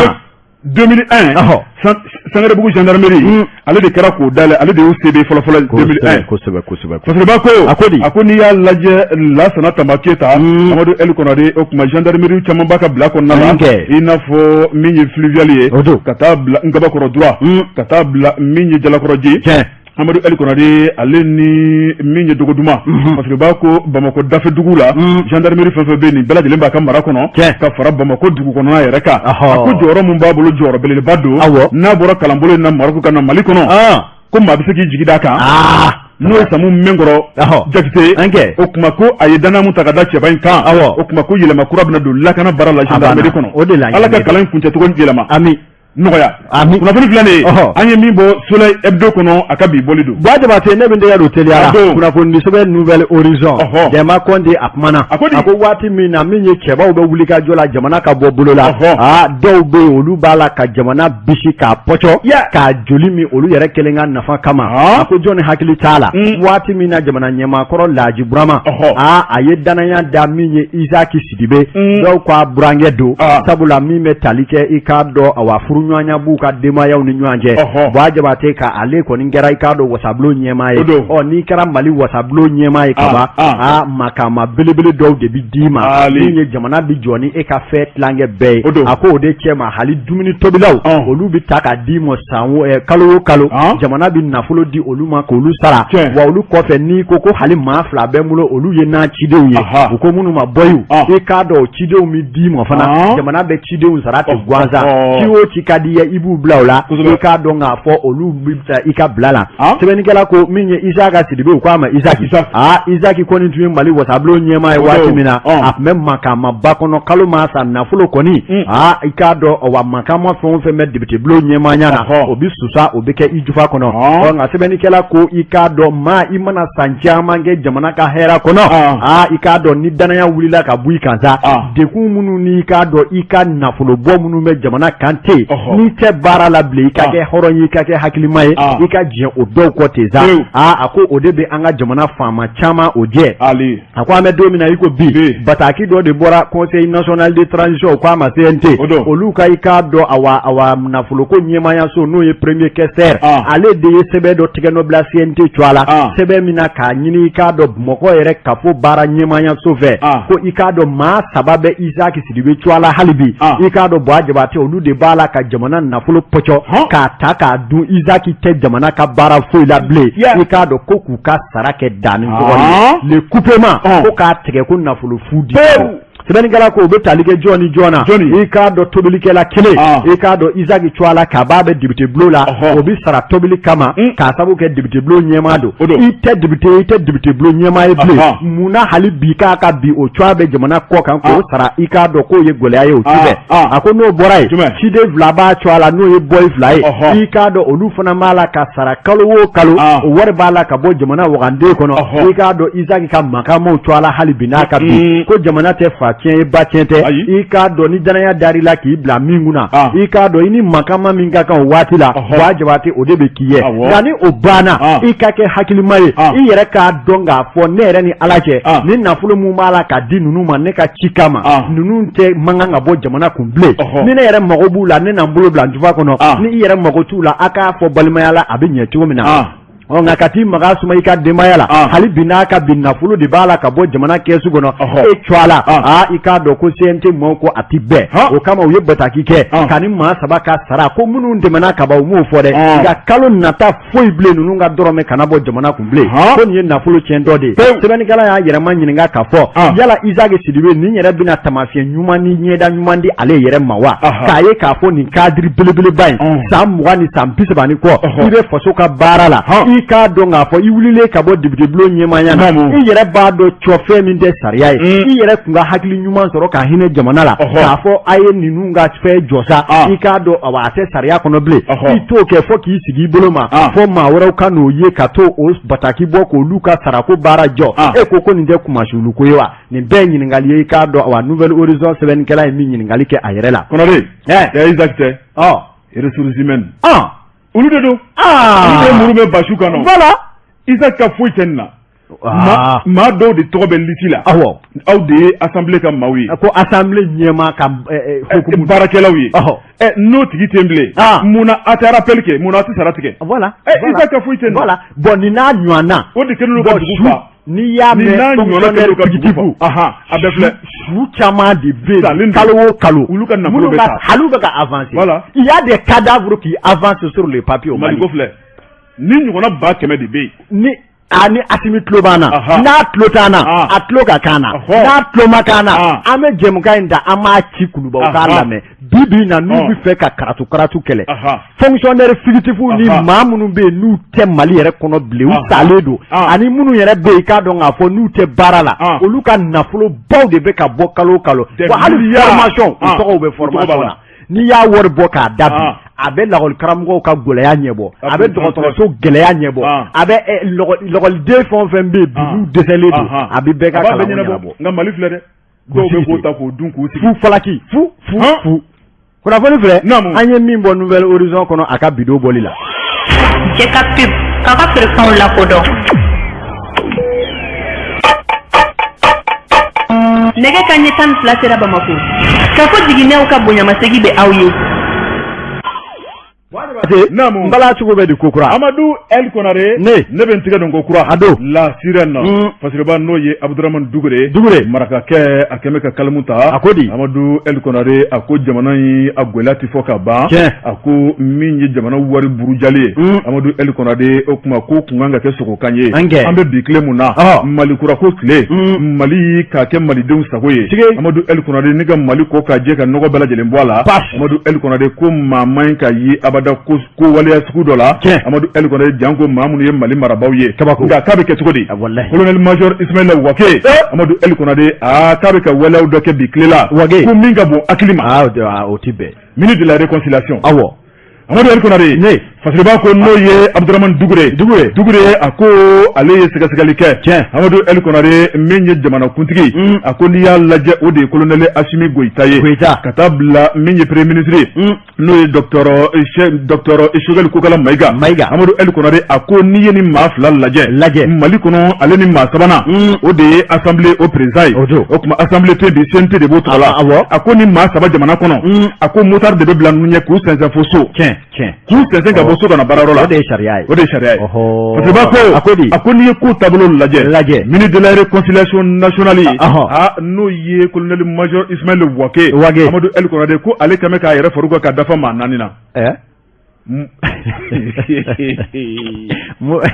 2001, Sangarebugu gendarmerie, ale de kɛra k'o dayɛlɛ, ale de y'o CB fɔlɔ-fɔlɔ 2001. Kosɛbɛ, kosɛbɛ. Fasiriba ko. A ko di? A ko n'i y'a lajɛ Lasana Tanba Keyita, Amadu El Konare, o tuma gendarmerie caman b'a ka bila kɔnɔna la. I n'a fɔ min ye fluvial ye. O don. Ka taa bila Nkabakɔrɔ droit. Ka taa bila min ye Jalakɔrɔji. Tiɲɛ. Amadu El Konare ale ni min ye Dogoduma. Fasiriba ko Bamakɔ dafɛ dugu la, gendarmerie fɛn fɛn bɛ yen, nin bɛɛ lajɛlen b'a ka mara kɔnɔ. Ka fara Bamakɔ dugu kɔnɔna yɛrɛ kan. A ko jɔyɔrɔ min b'a bolo, jɔyɔrɔ belebeleba don. N'a bɔra kalanbolo in na Marɔku ka na Mali kɔnɔ. Ko maa bɛ se k'i jigi d'a kan. N'o ye Samu Mɛnkɔrɔ Jakite. O tuma ko a ye danaya mun ta ka da cɛba in kan. O tuma ko yɛlɛma kura bɛna don lakana baara la gendarmerie kɔnɔ. O de la. Ala ka kalan in kuncɛcogo yɛlɛma. Ami. Nɔgɔya. Ami. Kunnafoni filɛ nin ye. An ye min bɔ Soleil Hebdo kɔnɔ, a ka bi bɔli don. Buwa Jabate, ne bɛ n tɛgɛ don teliya la. Kunnafoni sɛbɛn Nouvel Horizon. Dɛma Kɔnde a kumana. A ko di? A ko waati min na min ye cɛbaw bɛ wuli ka jɔ la jamana ka bɔ bolo la. Aa, dɔw bɛ yen, olu b'a la ka jamana bisi k'a pɔcɔ. K'a joli min olu yɛrɛ kelen ka nafa kama. A ko jɔnni hakili t'a la. Waati min na jamana ɲɛmaakɔrɔ Laji Burama. Aa, a ye danaya da min ye Isaki Sidibe. Dɔw k'a burankɛ don. Sabula min bɛ tali kɛ, i k'a dɔn, awa, furuɲɔgɔnya b'u ka denbayaw ni ɲɔgɔn cɛ. Buwa Jabate ka ale kɔni kɛra, i k'a dɔn, wasabulon ɲɛmaa ye. Ɔ, n'i kɛra Mali wasabulon ɲɛmaa ye kaban, aa, makaama belebele dɔw de bɛ d'i ma. Min ye jamana bɛ jɔ ni e ka fɛn tilankɛ bɛɛ ye. A ko o de cɛ ma, hali dumuni tobilaw, olu bɛ ta k'a d'i ma san kalo o kalo. Jamana bɛ nafolo di olu ma k'olu sara. Wa olu kɔfɛ, n'i ko ko hali maa 2 bɛ n bolo, olu ye n'a cidenw ye, u ko minnu ma bɔyiw, i k'a dɔn, o cidenw bɛ d'i ma fana. Jamana bɛ cidenw sara ten gansan. Ci o ci ka di ye i b'u bila o la i k'a dɔn k'a fɔ olu bɛ i ka bila la sɛbɛnnikɛla ko min ye Isaka Sidibe u k'a ma Isaki aa Isaki kɔni tun ye Mali wasabulon ɲɛmaa ye waati min na a tun bɛ makamaba kɔnɔ kalo maa sa nafolo kɔni aa i k'a dɔn wa makama fɛn o fɛn bɛ depitebulon ɲɛmaaya na o bɛ susa o bɛ kɛ i jufa kɔnɔ ɔ nka sɛbɛnnikɛla ko i k'a dɔn maa i mana san caman kɛ jamana ka hɛrɛ kɔnɔ aa i k'a dɔn ni danaya wulila ka bɔ i kan sa degun minnu n'i k'a dɔn i ka nafolobɔ minnu bɛ jamana kan ten n'i tɛ baara la bilen i ka kɛ hɔrɔn ye i ka kɛ hakilima ye i ka jɛn o dɔw kɔ ten sa aa a ko o de bɛ an ka jamana faama caman o jɛ a ko an bɛ don min na i ko bi bataki dɔ de bɔra conseil national de transition o k'a ma CNT olu ka i k'a dɔn awa awa nafoloko ɲɛmaayaso n'o ye premier questeur ale de ye sɛbɛn dɔ tigɛ nɔ bila CNT cogoya la sɛbɛn min na k'a ɲini i k'a dɔn Bamakɔ yɛrɛ kafo baara ɲɛmaayaso fɛ ko i k'a dɔn maa saba bɛ Isaki Sidibe cogoya la hali bi i k'a dɔn Buwa Jabate olu de b'a la ka jamana nafolo pɔcɔ k'a ta k'a dun Isaki tɛ jamana ka baara foyi la bilen i k'a dɔn ko k'u ka sara kɛ danni tɔgɔ ye le coupement ko k'a tigɛ ko nafolo fu di sɛbɛnnikɛla ko u bɛ tali kɛ jɔn ni jɔn na i k'a dɔn tobilikɛla kelen i k'a dɔn Isaki Cuala k'a b'a bɛ député bulon la o bɛ sara tobili kama k'a sabu kɛ député bulon ɲɛmaa don i tɛ député i tɛ député bulon ɲɛmaa ye bilen munna hali bi k'a ka bi o cogoya bɛ jamana kɔ kan k'o sara i k'a dɔn k'o ye gɛlɛya ye o ci fɛ a ko n'o bɔra yen ciden fila b'a cogoya la n'o ye bɔyi fila ye i k'a dɔn olu fana b'a la ka sara kalo o kalo o wari b'a la ka bɔ jamana wagande kɔnɔ i k'a dɔn Isaki ka makamaw cogoya la hali bi n'a ka bi ko jamana tɛ fa tiɲɛ ye ba tiɲɛ tɛ i k'a dɔn ni danaya dar'i la k'i bila min kunna i k'a dɔn i ni makama min ka kan o waati la Buwa Jabate o de bɛ k'i ye nka ni o banna i ka kɛ hakilima ye i yɛrɛ k'a dɔn k'a fɔ ne yɛrɛ ni Ala cɛ ni nafolo min b'a la ka di ninnu ma ne ka ci kama ninnu tɛ man kan ka bɔ jamana kun bilen ni ne yɛrɛ mago b'u la ne na n bolo bila n jufa kɔnɔ ni i yɛrɛ mago t'u la a k'a fɔ balimaya la a bɛ ɲɛ cogo min na ɔ nka ka t'i maga suma i ka denbaya la hali bi n'a ka bi nafolo de b'a la ka bɔ jamana kɛsu kɔnɔ e Cuala aa i k'a dɔn ko CNT maaw ko a ti bɛn o kama u ye bataki kɛ ka ni maa saba ka sara ko minnu tɛmɛna kaban u m'o fɔ dɛ nka kalo nata foyi bilen ninnu ka dɔrɔmɛ kana bɔ jamana kun bilen ko nin ye nafolo tiɲɛ dɔ de ye sɛbɛnnikɛla y'a yɛrɛma ɲininka k'a fɔ yala Isaki Sidibe nin yɛrɛ bɛna taamasiyɛn ɲuman ni ɲɛda ɲuman di ale yɛrɛ ma wa k'a ye k'a fɔ nin cadre belebeleba in san 20 ni san 30 ni kɔ i bɛ faso ka baara la i k'a dɔn k'a fɔ i wulilen ka bɔ député bulon ɲɛmaaya na i yɛrɛ b'a dɔn cɔfɛn min tɛ sariya ye i yɛrɛ tun ka hakili ɲuman sɔrɔ ka hinɛ jamana la k'a fɔ a ye ninnu ka fɛn jɔ sa i k'a dɔn awa a tɛ sariya kɔnɔ bilen i t'o kɛ fo k'i sigi i bolo ma fo maa wɛrɛw ka n'o ye ka to o bataki bɔ k'olu ka sarako baara jɔ e ko nin tɛ kunmasuli ko ye wa nin bɛɛ ɲininkali ye i k'a dɔn awa Nouvel Horizon sɛbɛnnikɛla ye min ɲininkali kɛ a yɛrɛ la Konare ɛ Isaac tɛ ressources humaines olu de don olu de muru bɛ basu kan nɔ voilà Isaac ka foyi tɛ nin na maa dɔw de tɔgɔ bɛ liste la awɔ aw de ye assemblée ka maaw ye ko assemblée ɲɛmaa ka hukumu baarakɛlaw ye n'o tigi tɛ bilen munna a tɛ rappel kɛ munna a tɛ sara tigɛ voilà Isaac ka foyi tɛ nin na voilà bon nin n'a ɲɔgɔnna o de kɛlen don ka dugu fa n'i y'a mɛn fonctionnaire fictif a bɛɛ filɛ su caman de bɛ yen kalo o kalo olu ka nafolo bɛ taa hali u bɛ ka avancer voilà il y a des cadavres qui avancent sur le papier au Mali Maliko filɛ ni ɲɔgɔnna 100 000 de bɛ yen ni a ni Asimi tulo b'an na n'a tulo t'an na a tulo ka k'an na n'a tulo ma k'an na an bɛ jɛmukan in ta an b'a ci Kuluba u k'a lamɛn bi bi in na n'u bɛ fɛ ka karatu karatu kɛlɛ fonctionnaire fictif ni maa minnu bɛ yen n'u tɛ Mali yɛrɛ kɔnɔ bilen u salen don ani minnu yɛrɛ bɛ yen i k'a dɔn k'a fɔ n'u tɛ baara la olu ka nafolobaw de bɛ ka bɔ kalo o kalo wa hali formation u tɔgɔw bɛ formation na n'i y'a wari bɔ k'a da bi a bɛ lakɔlikaramɔgɔw ka gɛlɛya ɲɛbɔ a bɛ dɔgɔtɔrɔso gɛlɛya ɲɛbɔ a bɛ lakɔliden fɛn o fɛn bɛ yen bi n'u dɛsɛlen don a bɛ bɛɛ ka kalanko ɲɛnabɔ nka Mali filɛ dɛ dɔw bɛ k'o ta k'o dun k'u sigi fu falaki fu fu fu kunnafoni filɛ an ye min bɔ Nouvel Horizon kɔnɔ a ka bidon bɔli la Cɛ ka pub k'a ka feerefɛnw lakodɔn nɛgɛ kanɲɛ 12 sera Bamakɔ kafo jiginɛw ka bonyamasegin bɛ aw ye. Jabate, Naamu. n bala cogo bɛ di ko kura? Amadu El Konare. Ne. Ne bɛ n tigɛ don ko kura. A don. La Sirène. Fasiriba n'o ye Abudramani Dugure. Dugure. Marakakɛ a kɛmɛ ka kalamu ta. A ko di? Amadu El Konare a ko jamana in a gɛlɛya tɛ fɔ ka ban. Tiɲɛ. A ko min ye jamana wari burujali ye. Amadu El Konare o kuma ko kun kan ka kɛ sogokan ye. An kɛ. An bɛ bi tile mun na. Mali kura ko tile. Mali k'a kɛ malidenw sago ye. Tigi. Amadu El Konare ni ka Mali ko k'a jɛ ka nɔgɔ bɛɛ lajɛlen bɔ a la. Pas. Amadu El Konare ko maa man ɲi ka ye abada ko ko waleya sugu dɔ la. Tiɲɛ. Amadu El Konare janko maa minnu ye Mali marabaaw ye. Kabako. Nka k'a bɛ kɛ cogo di? Ah, wallahi. Colonel major Ismaïla Wake. Amadu El Konare aa k'a bɛ ka waleyaw dɔ kɛ bi tile la. Wake. Ko min ka bon hakili ma. Aa, o ti bɛn. Ministre de la réconciliation. Awɔ. Amadu El Konare. Ne. Fasiriba ko n'o ye Abudramani Dugure. Dugure. Dugure a ko ale ye sɛgɛsɛgɛli kɛ. Tiɲɛ. Amadu El Konare min ye jamanakuntigi. A ko n'i y'a lajɛ o de ye colonel Asimi Goyita ye. Goyita. Ka taa bila min ye premier ministre ye. N'o ye docteur Choguel Kokala Mayiga. Mayiga. Amadu El Konare a ko n'i ye nin maa fila lajɛ. Lajɛ. Mali kɔnɔ ale ni maa sabanan. O de ye assemblée o président ye. O don. O tuma assemblée tɛ bi CNT de b'o tɔgɔ la. Ah, awɔ. A ko ni maa saba jamana kɔnɔ. A ko motard de bɛ bila ninnu ɲɛ k'u sɛnsɛn fo so. Tiɲɛ, tiɲɛ. K'u sɛnsɛn ka bɔ so ka na baarayɔrɔ la. O de ye sariya ye. O de ye sariya ye. Ɔhɔ. Parce que b'a ko A ko di? A ko n'i ye ko taabolo lajɛ. Lajɛ. Ministre de la réconciliation nationale ye. Ɔhɔ. Ah, n'o ye colonel major Ismaël Wake. Wake. Amadu El Konare ko ale kɛmɛ k'a yɛrɛ far'u kan ka dafa maa naani na. Ɛ?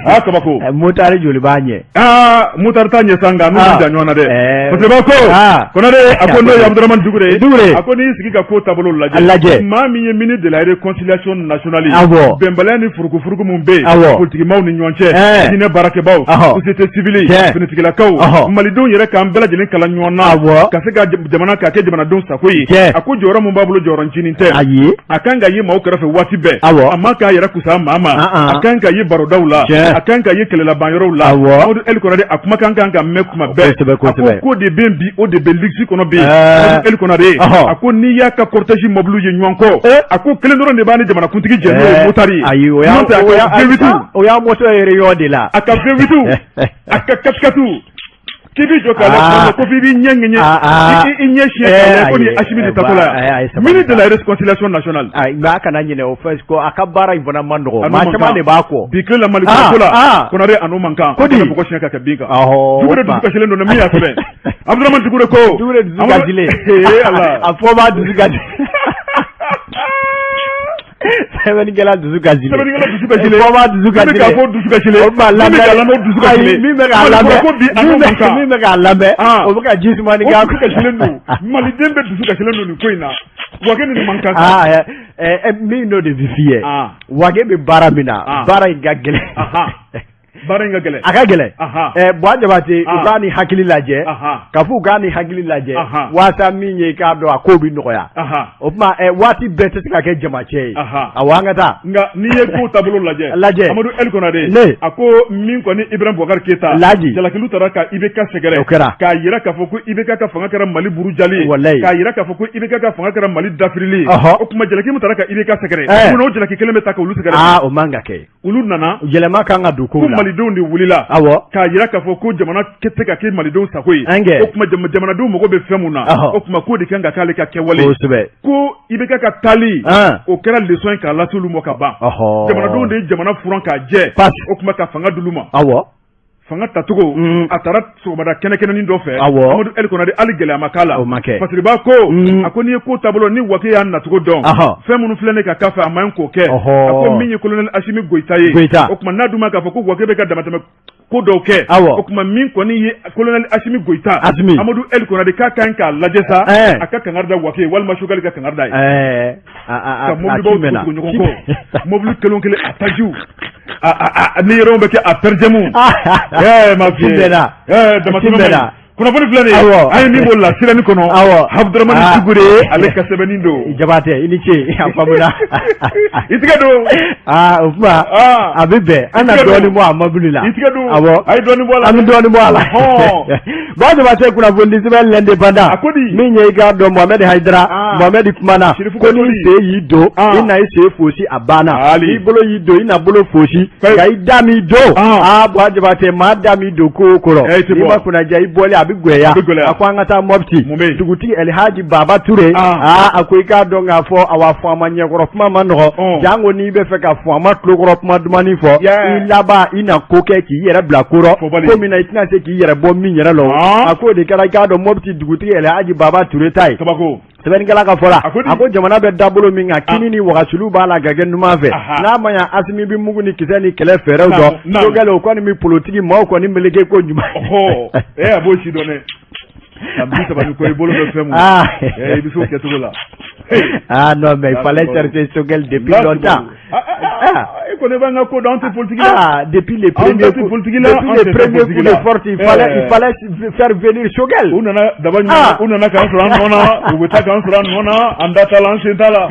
Ah, kabako. Motari joli b'a ɲɛ? Aa, motard t'a ɲɛ sa nka n'u Ah. ma jan ɲɔgɔn na dɛ. Eh. Parce que b'a ko Ah. Konare a ko n'o ye Abudramani Dugure. Dugure. A ko n'i y'i sigi ka ko taabolo lajɛ. A lajɛ. Maa min ye ministre de la réconciliation nationale ye. Awɔ. Bɛnbaliya ni furukufuruku min bɛ yen. Awɔ. Politikimaw ni ɲɔgɔn cɛ. Eh. Diinɛ baarakɛbaw. Ɔhɔ. Société civile. Tiɲɛ. Finitigilakaw. Ɔhɔ. Malidenw yɛrɛ k'an bɛɛ lajɛlen kala ɲɔgɔn na. Awɔ. Ka se ka jamana k'a kɛ jamanadenw sago ye. Tiɲɛ. A ko jɔyɔrɔ min b'a bolo jɔyɔrɔ ncinin tɛ. Ayi. A kan ka ye maaw kɛrɛfɛ waati bɛɛ. Awɔ. A man k'a yɛrɛ kusa maa ma. Ah, ah. A kan ka ye barodaw la. Tiɲɛ. A kan ka ye kɛlɛlabanyɔrɔw la. Awɔ. Amadu El Konare a kumakan kan ka mɛn kuma bɛɛ. Kosɛbɛ, kosɛbɛ. A ko ko de bɛ yen bi o de bɛ luxe kɔnɔ bi. Ɛɛ. Amadu El Konare. Ɔhɔ. A ko n'i y'a ka cortège mɔbiliw ye ɲɔgɔn kɔ. Eh. A ko kelen dɔrɔn de b'a ni jamanakuntigi jɛ n'o ye motard ye. Ayi, o y'a N'o tɛ a o y'a ka V8. o y'a moto ye réunion de la. A ka V8. A ka 4x4. K'i b'i jɔ k'a lajɛ ko f'i b'i ɲɛ ŋɛɲɛ. Ah, ah. I ɲɛ siɲɛ k'a lajɛ ko nin ye Eh, Asimi de ayi, taatɔ la eh, ayi, yan. sabali Ministre de la sa. réconciliation nationale. Ayi, nka a kana ɲinɛ o fɛn ko a ka baara in fana man nɔgɔn. A n'o Maa man caman kan. de b'a kɔ. Bi tile la Mali Ah, ko la ah. Konare a n'o man kan. Ko di? A kana mɔgɔ siɲɛ ka kɛ bin kan. Ɔhɔ, Dugure o tuma. dusu kasilen don min y'a sɛbɛn. Abudramani Dugure ko. Dugure dusu Amadu- kasilen. Ee Ala. A fɔ b'a dusu kasi. Sɛbɛnnikɛla dusu kasilen. Sɛbɛnnikɛla dusu kasilen. Fɔ b'a dusu Min bɛ kasilen. k'a fɔ dusu kasilen. O tuma Min bɛ k'a lamɛn o dusu kasilen. Ayi, min bɛ k'a Mali lamɛn. ko bi a n'o min bɛ- man kan. Min bɛ k'a lamɛn. Ah. O bɛ ka ji sumani O k'a dusu kasilen don. Maliden bɛɛ dusu kasilen don nin ko in na. Wage ni nin man kan. Ah, ɛ, ɛ, min n'o de bɛ f'i ye. Ah. Wage bɛ baara min na. Ah. Baara in ka gɛlɛn. Ahan. Baara in ka gɛlɛn. A ka gɛlɛn. Ahan. Ɛ, Buwa Jabate, u Ah. k'a ni hakili lajɛ. Ahan. Ka fɔ u k'a ni hakili lajɛ. Ahan. Waasa min ye i k'a dɔn a kow bɛ nɔgɔya. Ahan. O tuma ɛ, waati bɛɛ tɛ se ka kɛ jamacɛ ye. Ahan. Awɔ, an ka taa. Nka n'i ye kow taabolo lajɛ. Lajɛ. Amadu El Konare. Ne. A ko min kɔni Ibrahim Boubacar Keita. Laji. Jalakiliw taara ka IBK sɛgɛrɛ. O kɛra. K'a jira k'a fɔ ko IBK ka fanga kɛra Mali burujali ye. Walayi. K'a jira k'a fɔ ko IBK ka fanga kɛra Mali dafirili ye. Ɔhɔ. O tuma jalaki min taara ka IBK sɛgɛrɛ. Ɛɛ. Munna o jalaki kelen bɛ ta ka olu sɛgɛrɛ. Aa, o man ka kɛ. Olu nana. Yɛlɛma kan ka don kow Ko la. malidenw de wulila. Awɔ. K'a jira k'a fɔ ko jamana tɛ ka kɛ malidenw sago ye. An kɛ. O tuma jamanadenw mago bɛ fɛn mun na. Ɔhɔ. O tuma k'o de kan ka k'ale ka kɛwale. Kosɛbɛ. Ko IBK ka taali. An. O kɛra leçon ye k'a lase olu ma ka ban. Ɔhɔ. Jamanadenw de ye jamana furan k'a jɛ. Pas. O tuma ka fanga d'olu ma. Awɔ. Fanga tacogo. A taara sɔgɔmada kɛnɛ kɛnɛnin dɔ fɛ. Awɔ. Amadu El Konare hali gɛlɛya ma k'a la. O ma kɛ. Fasiriba ko. A ko n'i ye ko taabolo ni Wake y'a nacogo dɔn. Ɔhɔ. Fɛn minnu filɛ nin ye ka k'a fɛ a man ɲi k'o kɛ. Ɔhɔ. A ko min ye colonel Asimi Goyita ye. Goyita. O tuma n'a dun ma k'a fɔ ko Wake bɛ ka damatɛmɛ ko dɔw kɛ. Awɔ. O tuma min kɔni ye colonel Asimi Goyita. Asimi. Amadu El Konare k'a kan k'a lajɛ sa. Ɛɛ. A ka kangari da Wake ye walima Choguel ka kangari da ye. Ɛɛ, a a a Ka a mobilibaw ci mɛnna. tugu tugu ɲɔgɔn kɔ. Mobili kelen o kelen a tajiw. A ni yɔrɔ bɛ kɛ a per diem. Ɛɛ ma Ci mɛnna. Ɛɛ damatɛmɛ Ci man ɲi. mɛnna. Kunnafoni filɛ nin ye. Awɔ. An ye min bɔ La Sirène kɔnɔ. Awɔ. Abudramani Ah. Dugure ale ka sɛbɛnni don. Jabatɛ, i ni ce, a faamuna. I tigɛ don. Aa, o tuma Ah. a bɛ bɛn an na I tigɛ don. dɔɔnin bɔ a mobili la. I tigɛ don. Awɔ. A ye dɔɔnin bɔ a la. An bɛ dɔɔnin bɔ a la. Ɔhɔn. Buwa Jabatɛ, kunnafoni sɛbɛn L'Indépendant. A ko di? Min ye i k'a dɔn Mohamed Hayidara. Ah. Mohamed kumana. Sirifu Ko ko n'i di? sen y'i don. Ah. I na i sen fosi a banna. Ali. N'i bolo y'i don i na bolo fosi. Fɛn- Nka i da m'i don. Ah. Aa, Buwa Jabatɛ, maa da m'i don ko o ko rɔ. Eh, i tɛ N'i bɔ. ma kunnaja i bɔlen a bɛ bɛ gwɛlɛya. A ko an ka taa Mɔpti, dugutigi Elhaji Baba Ture, aa a ko i k'a dɔn k'a fɔ awa faama ɲɛkɔrɔ kuma man nɔgɔ, janko n'i bɛ fɛ ka faama tulokɔrɔ kuma dumannin fɔ, i laban i na ko kɛ k'i yɛrɛ bila ko rɔ, ko min na i tɛna se k'i yɛrɛ bɔ min yɛrɛ lɔ. A k'o de kɛra i k'a dɔn Mɔpti dugutigi Elhaji Baba Ture ta ye. Sɛbɛnnikɛla ka fɔ la, a ko jamana bɛ dabolo min kan, kini ni wagasiliw b'a la ka kɛ numan fɛ, n'a ma ɲa Asimi bɛ mugu ni kisɛ ni kɛlɛ fɛɛrɛw dɔn. Sogɛli o kɔni bɛ politiki maaw kɔni meleke ko ɲuman. A b'o si dɔn dɛ. San 30 ni kɔ i bolo bɛ fɛn mun na, i bɛ se o kɛcogo la. Ah non, mais il fallait chercher Choguel depuis longtemps. E kɔni b'an ka ko dɔn, an tɛ politique la. Ah, depuis les premiers coups, depuis les premiers coups de force, il fallait faire venir Choguel. U nana daba ɲuman, u nana k'an sɔrɔ an nɔ na, u bɛ taa k'an sɔrɔ an nɔ na, an da t'a la, an sen t'a la.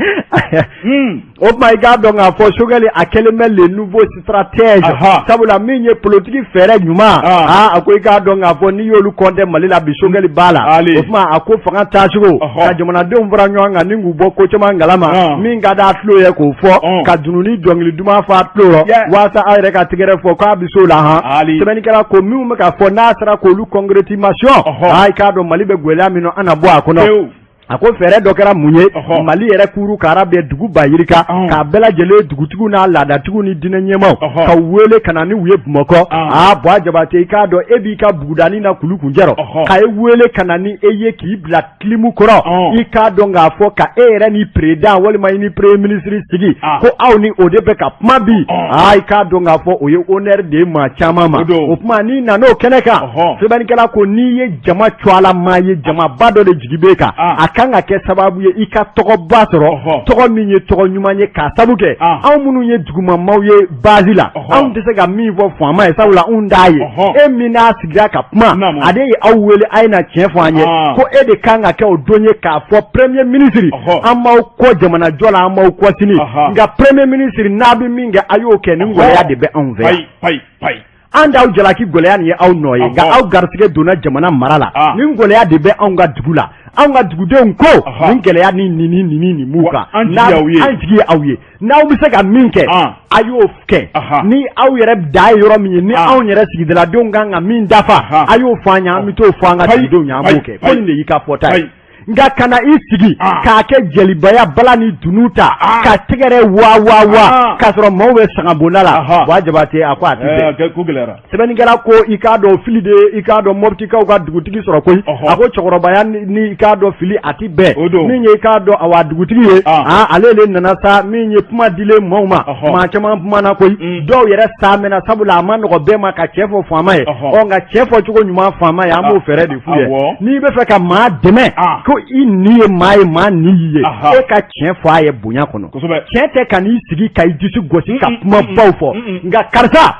O tuma i k'a dɔn k'a fɔ Choguel a kɛlen bɛ le nouveau stratège. Sabula min ye politique fɛɛrɛ ɲuman, aa a ko i k'a dɔn k'a fɔ n'i y'olu compter Mali la bi, Choguel b'a la. O tuma a ko fanga taacogo ka jamanadenw fara ɲɔgɔn kan ni k'u bɔ ko caman kalama, min ka d'a tulo ye k'o fɔ, ka dunun ni dɔnkili duman fɔ a tulo rɔ walasa aw yɛrɛ ka tigɛrɛ fɔ k'a bɛ s'o la han. Sɛbɛnnikɛla ko minnu bɛ ka fɔ n'a sera k'olu concrétisation, aa i k'a dɔn Mali bɛ gɛlɛya min na, an na bɔ a kɔnɔ. A ko fɛɛrɛ dɔ kɛra mun ye? Mali yɛrɛ kuru kara bɛ dugu ba yirika k'a bɛɛ lajɛlen dugutigiw n'a laadatigiw ni diinɛ ɲɛmaaw ka wele ka na ni u ye Bamakɔ. Aa Buwa Jabate, i k'a dɔn e b'i ka bugudani na kulukunjɛrɔ, k'a ye wele ka na ni e ye k'i bila kilimu kɔrɔ, i k'a dɔn k'a fɔ ka e yɛrɛ ni président walima i ni premier ministre sigi ko aw ni o de bɛ ka kuma bi. Aa i k'a dɔn k'a fɔ o ye honneur de ye maa caman ma. O tuma n'i nan'o kɛnɛ kan, sɛbɛnnikɛla ko n'i ye jama cuala maa ye, jamaba dɔ de jigi b'e kan, a kan ka kɛ sababu ye i ka tɔgɔba sɔrɔ, tɔgɔ min ye tɔgɔ ɲuman ye, k'a sabu kɛ anw minnu ye dugumamaw ye base la, anw tɛ se ka min fɔ faama ye, sabula anw t'a ye. E min n'a sigira ka kuma, ale ye aw wele a ye na tiɲɛ fɔ an ye, ko e de kan ka kɛ o don ye k'a fɔ premier ministre, an b'aw kɔ jamanajɔ la, an b'aw kɔ sini, nka premier ministre n'a bɛ min kɛ, a y'o kɛ, nin gɛlɛya de bɛ anw fɛ yan. An d'aw jalaki, gɛlɛya nin ye aw nɔ ye, nka aw garisɛgɛ donna jamana mara la, nin gɛlɛya de bɛ anw ka dugu la, anw ka dugudenw ko nin gɛlɛya ni nin ni nin nin b'u kan, an jigi ye aw ye, n'aw bɛ se ka min kɛ, a y'o kɛ, ni aw yɛrɛ da ye yɔrɔ min ye, ni anw yɛrɛ sigidaladenw kan ka min dafa, a y'o fɔ an ye, an bɛ t'o fɔ an ka dugudenw ye, an b'o kɛ, ko nin de y'i ka fɔta ye. Nka kana i sigi k'a kɛ jelibaya bala ni dunun ta ka tɛgɛrɛ wa wa wa k'a sɔrɔ maaw bɛ sangabonda la. Buwa Jabate a ko a tɛ bɛn. Sɛbɛnnikɛla ko i k'a dɔn fili de, i k'a dɔn Mɔpitikaw ka dugutigi sɔrɔ koyi. A ko cɛkɔrɔbaya ni i k'a dɔn fili a tɛ bɛn. Min ye i k'a dɔn awa dugutigi ye, ale de nana sa, min ye kuma dilen maaw ma, maa caman kumana koyi, dɔw yɛrɛ saamɛna, sabula a ma nɔgɔ bɛɛ ma ka cɛ fɔ faama ye. Ɔ nka cɛ fɔ cogo ɲuman faama ye, an b'o fɛɛrɛ de f'u ye. N'i bɛ fɛ ka maa dɛmɛ, ko i ni ye maa ye, maa ni y'i ye, e ka tiɲɛ fɔ a ye bonya kɔnɔ. Tiɲɛ tɛ ka n'i sigi ka i disi gosi ka kumabaw fɔ, nka karisa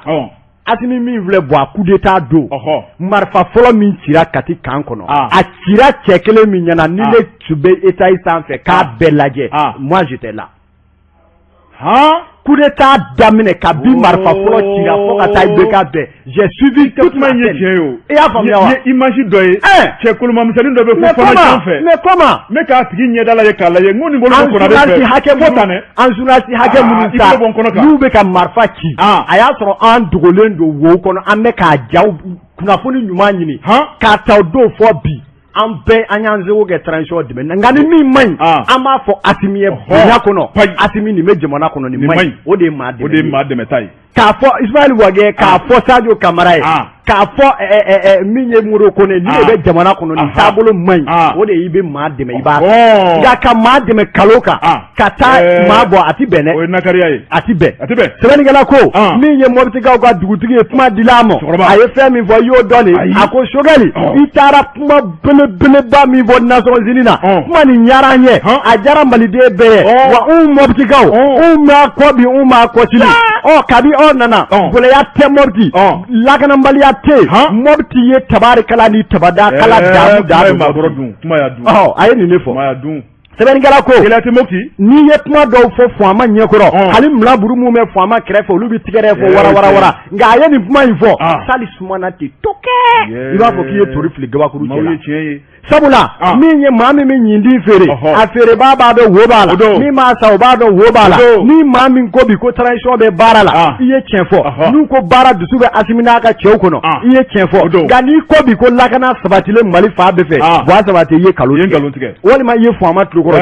Asimi min filɛ bɔ a coup d'état don, marifa fɔlɔ min cira Kati camp kɔnɔ, a cira cɛ kelen min ɲɛna, ni ne tun bɛ état sanfɛ k'a bɛɛ lajɛ, moi j'étais là. Coup d'état daminɛ kabi marifa fɔlɔ cira fo ka taa IBK bɛɛ, j'ai suivi toute kuma in ye tiɲɛ ye o. I y'a faamuya wa? N ye image dɔ ye. Cɛ kolomamisɛnnin dɔ bɛ fo fana fɛ. Mais comment? Ne k'a tigi ɲɛda lajɛ k'a lajɛ, n ko nin bolo bɛ Konare fɛ. Hakɛ fo tan dɛ. An journaliste hakɛ minnu ta n'u bɛ ka marifa ci, a y'a sɔrɔ an dogolen don wo kɔnɔ, an bɛ k'a jaw kunnafoni ɲuman ɲini k'a ta o don fɔ bi, an bɛɛ an y'an seko kɛ transition dɛmɛ, nka ni min man ɲi, an b'a fɔ Asimi ye bonya kɔnɔ, Asimi nin bɛ jamana kɔnɔ, nin man ɲi, o de ye maa dɛmɛ. O de ye maa dɛmɛta ye. K'a fɔ Ismaël Wagué, k'a fɔ Sadio Kamara ye, k'a fɔ min ye Modibo Kone, nin de bɛ jamana kɔnɔ, nin taabolo man ɲi, o de i bɛ maa dɛmɛ, i b'a nka ka maa dɛmɛ kalo kan ka taa maa bɔ, a ti bɛn dɛ. O ye nakariya ye. A ti bɛn. A ti bɛn. Sɛbɛnnikɛla ko min ye Mɔpitikaw ka dugutigi ye, kuma dila a ma, a ye fɛn min fɔ, i y'o dɔn de. A ko Sogɛli, i taara kuma belebeleba min fɔ Nations Unies na, kuma nin diyara an ye, a diyara Maliden bɛɛ ye, wa anw Mɔpitikaw, anw m'a kɔ bi, anw m'a kɔ sini. Ɔ kabi aw nana, gɛlɛya tɛ Mɔpiti, lakanabaliya tɛ yen, Mɔpiti ye tabarikala ni tabada kala daamu daamu. Kuma y'a dun. A ye nin de fɔ. Kuma y'a dun. Sɛbɛnnikɛla ko gɛlɛya tɛ Mopti n'i ye kuma dɔw fɔ faama ɲɛkɔrɔ hali milaburu minnu bɛ faama kɛrɛfɛ olu bɛ tigɛrɛ fɔ wara wara wara nka a ye nin kuma in fɔ sali sumana ten to kɛ i b'a fɔ k'i ye tori fili gabakuru cɛ la sabula min ye maa min bɛ ɲindin feere a feerebaa b'a dɔn wo b'a la min b'a san o b'a dɔn wo b'a la ni maa min ko bi ko transition bɛ baara la i ye tiɲɛ fɔ n'u ko baara dusu bɛ Asimi n'a ka cɛw kɔnɔ i ye tiɲɛ fɔ nka n'i ko bi ko lakana sabatilen Mali fan bɛɛ fɛ Buwa Jabate i ye nkalon tigɛ walima i ye faama tulokɔrɔ